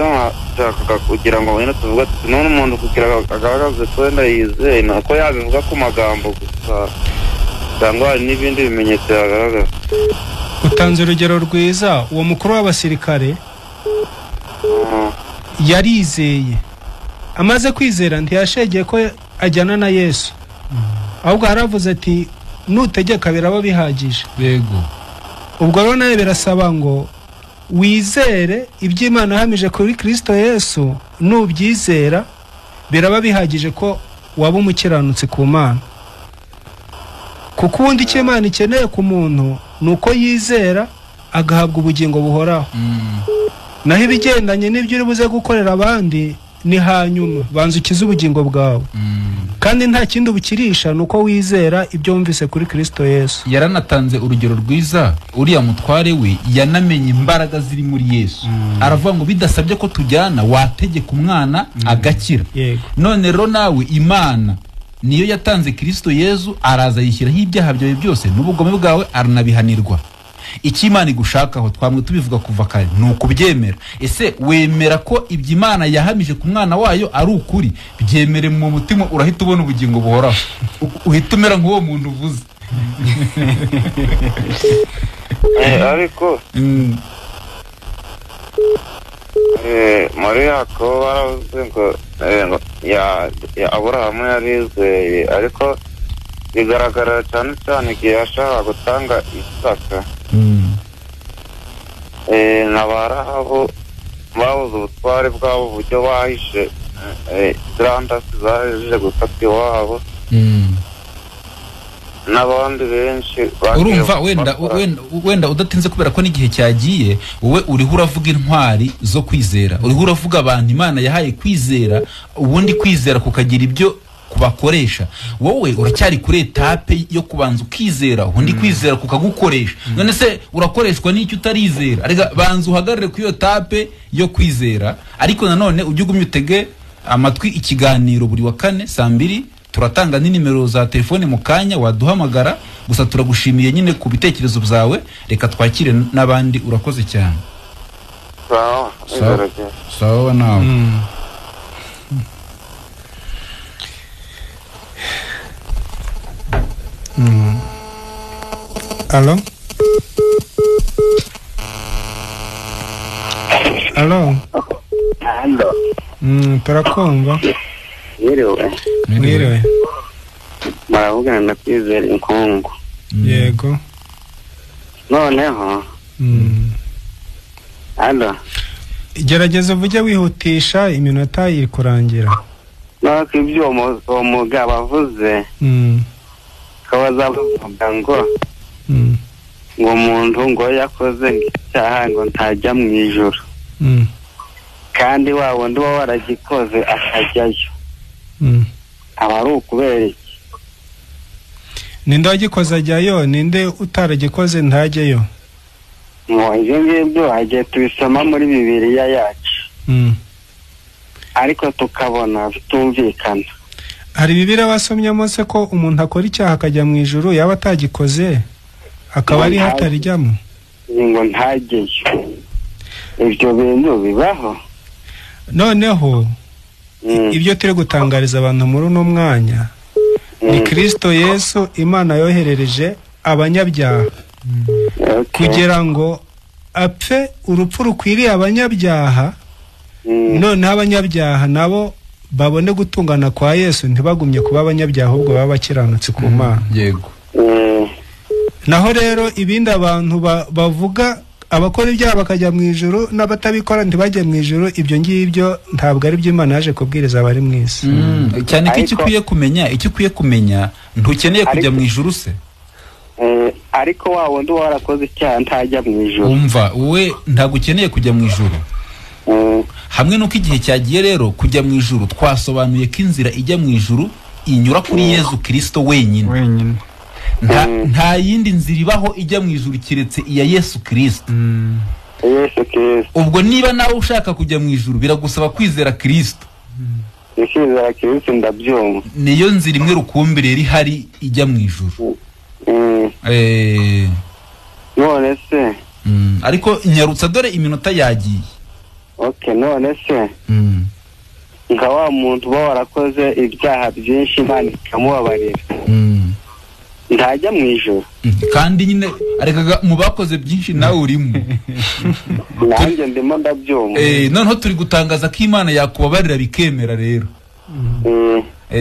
nshaka kugira ngo wenda tuvuga ati none umuntu kugira agaragaze ko wenda yizeye, ni uko yabivuga ku magambo gusa cyangwa hari n'ibindi bimenyetso yagaragaza. Utanze urugero rwiza, uwo mukuru w'abasirikare yarizeye. Amaze kwizera ntiyashegeye ko ajyana na Yesu, ahubwo haravuze ati nutegeka biraba bihagije. Yego. Ubwo rero nawe birasaba ngo wizere ibyo Imana yahamije kuri Kristo Yesu, nubyizera biraba bihagije ko waba umukiranutsi ku Mana. Kuko ubundi icyo Imana ikeneye ku muntu ni uko yizera agahabwa ubugingo buhoraho. Naho ibigendanye n'ibyo uri buze gukorera abandi ni hanyuma, banza ukize ubugingo bwawe. Kandi nta kindi ubukirisha ni uko wizera ibyo wumvise kuri Kristo Yesu. Yaranatanze urugero rwiza, uriya mutware we yanamenye imbaraga ziri muri Yesu. Aravuga ngo bidasabye ko tujyana, wategeka umwana agakira. None rero nawe Imana niyo yatanze Kristo Yesu, araza yishyiraho ibyaha byawe byose n'ubugome bwawe, aranabihanirwa. Icyo Imana igushakaho twamwe tubivuga kuva kare ni ukubyemera. Ese wemera ko ibyo Imana yahamije ku mwana wayo ari ukuri? Byemere mu mutima, urahita ubona ubugingo buhoraho, uhita umera nk'uwo muntu uvuze. Ariko muri Yakobo baravuze ngo Aburahamu yarizeye, ariko bigaragara cyane cyane igihe yashakaga gutanga Isaka. Na ba Rahabu babuze ubutware bwabo uburyo bahishe zirandasi zaje gufata iwabo, n'abandi benshi. Urumva wenda udatinze kubera ko n'igihe cyagiye, wowe uriho uravuga intwari zo kwizera, uriho uravuga abantu Imana yahaye kwizera, ubundi kwizera kukagira ibyo kubakoresha. Wowe uracyari kuri etape yo kubanza ukizera, ubundi kwizera kukagukoresha. None se urakoreshwa n'icyo utarizera? Ariko banza uhagarare kuri iyo etape yo kwizera. Ariko nanone ujye ugumye utege amatwi ikiganiro buri wa kane 2:00, turatanga n'inimero za telefone mu kanya waduhamagara. Gusa turagushimiye nyine ku bitekerezo byawe, reka twakire n'abandi. Urakoze cyane. Sawa sawa nawe. Alo? Alo? Alo. Turakumva. Mwiriwe. Mwiriwe. Muravugana na Kwizera Inkungu. Yego. Noneho. Alo. Gerageza uvuge wihutisha, iminota iri kurangira. Nako ibyo uwo mugabo avuze. Kabazavuga ngo ngo umuntu ngo yakoze icyaha ngo ntajya mu ijuru, kandi wa wundi uba waragikoze akajyayo, aba ari ukubera iki? Ninde wagikoze ajyayo, ninde utaragikoze ntajyayo? Ngo ibyo ngibyo hagiye tubisoma muri Bibiliya yacu, ariko tukabona bitumvikana. Hari Bibiliya wasomyemo se ko umuntu akora icyaha akajya mu ijuru yaba atagikoze akaba ari hatarijyamo? Ngo ntajyeyo. Ibyo bintu bibaho. Noneho ibyo turi gutangariza abantu muri uno mwanya ni Kristo Yesu Imana yoherereje abanyabyaha kugira ngo apfe urupfu rukwiriye abanyabyaha, noneho abanyabyaha nabo babone gutungana kwa Yesu, ntibagumye kuba abanyabyaha ahubwo baba bakiranutse ku Mana. Yego. Naho rero ibindi abantu bavuga abakora ibyaha bakajya mu ijuru n'abatabikora ntibajye mu ijuru, ibyo ngibyo ntabwo ari byo Imana yaje kubwiriza abari mu isi. Cyane ko icyo ukwiye kumenya ntukeneye kujya mu ijuru se. Ariko wa wundi warakoze icyaha ntajya mu ijuru. Umva, wowe ntabwo ukeneye kujya mu ijuru. Hamwe nuko igihe cyagiye rero kujya mu ijuru, twasobanuye ko inzira ijya mu ijuru inyura kuri Yesu Kristo wenyine. Nta yindi nzira ibaho ijya mu ijuru keretse iya Yesu Kristo. Ubwo niba nawe ushaka kujya mu ijuru biragusaba kwizera Kristo. Kwizera Kristo ndabyumva. Niyo nzira imwe rukumbi rero ihari ijya mu ijuru. None se ariko nyarutsa dore iminota yagiye. Okay, none se nka wa muntu uba warakoze ibyaha byinshi Imana ikamubabarira, ntajya mu ijuru? Kandi nyine arekaga mu bakoze byinshi nawe urimo. Nanjye ndimo ndabyumva. Noneho turi gutangaza ko Imana yakubabarira bikemera rero.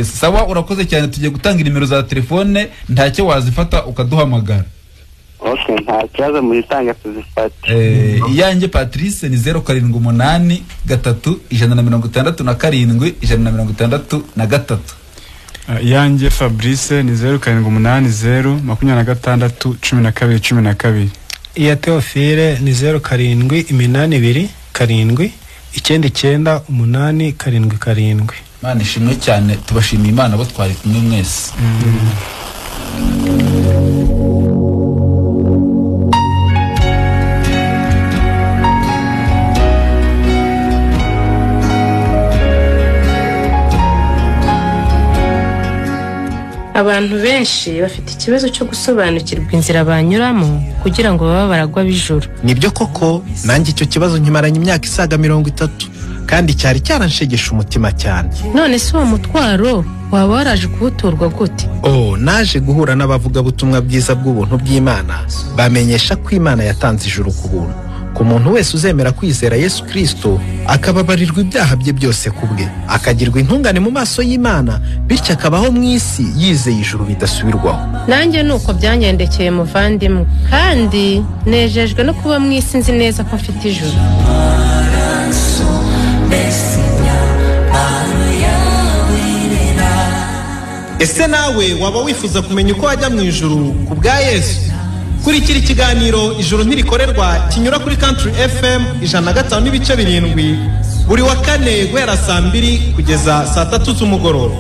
Sawa, urakoze cyane. Tugiye gutanga inimero za telefone, ntacyo wazifata ukaduhamagara. Okay, nta kibazo, muzitanga tuzifate. Iyanjye Patrice ni 0783 167 163. Iyanjye Fabrice ni 0780 26 12 12. Iya Theophile ni 0782 7 99 8 7 7. Imana ishimwe cyane, tubashimiye Imana abo twari kumwe mwese. Abantu benshi bafite ikibazo cyo gusobanukirwa inzira banyuramo kugira ngo babe baragwa b'ijuru. Nibyo koko, nanjye icyo kibazo nkimaranye imyaka isaga 30 kandi cyari cyaranshegesha umutima cyane. None se uwo mutwaro waba waraje kuwuturwa gute? Oh, naje guhura n'abavugabutumwa bwiza bw'ubuntu bw'Imana bamenyesha ko Imana yatanze ijuru ku buntu ku muntu wese uzemera kwizera Yesu Kristo, akababarirwa ibyaha bye byose kubwe, akagirwa intungane mu maso y'Imana, bityo akabaho mu isi yizeye ijuru bidasubirwaho. Nanjye nuko byangendekeye muvandimwe, kandi nejejwe no kuba mu isi nzi neza ko mfite ijuru. Ese nawe waba wifuza kumenya uko wajya mu ijuru ku bwa Yesu? Kurikira ikiganiro Ijuru Ntirikorerwa kinyura kuri Country FM 105.7 buri wa kane guhera saa 2 kugeza saa 3 z'umugoroba.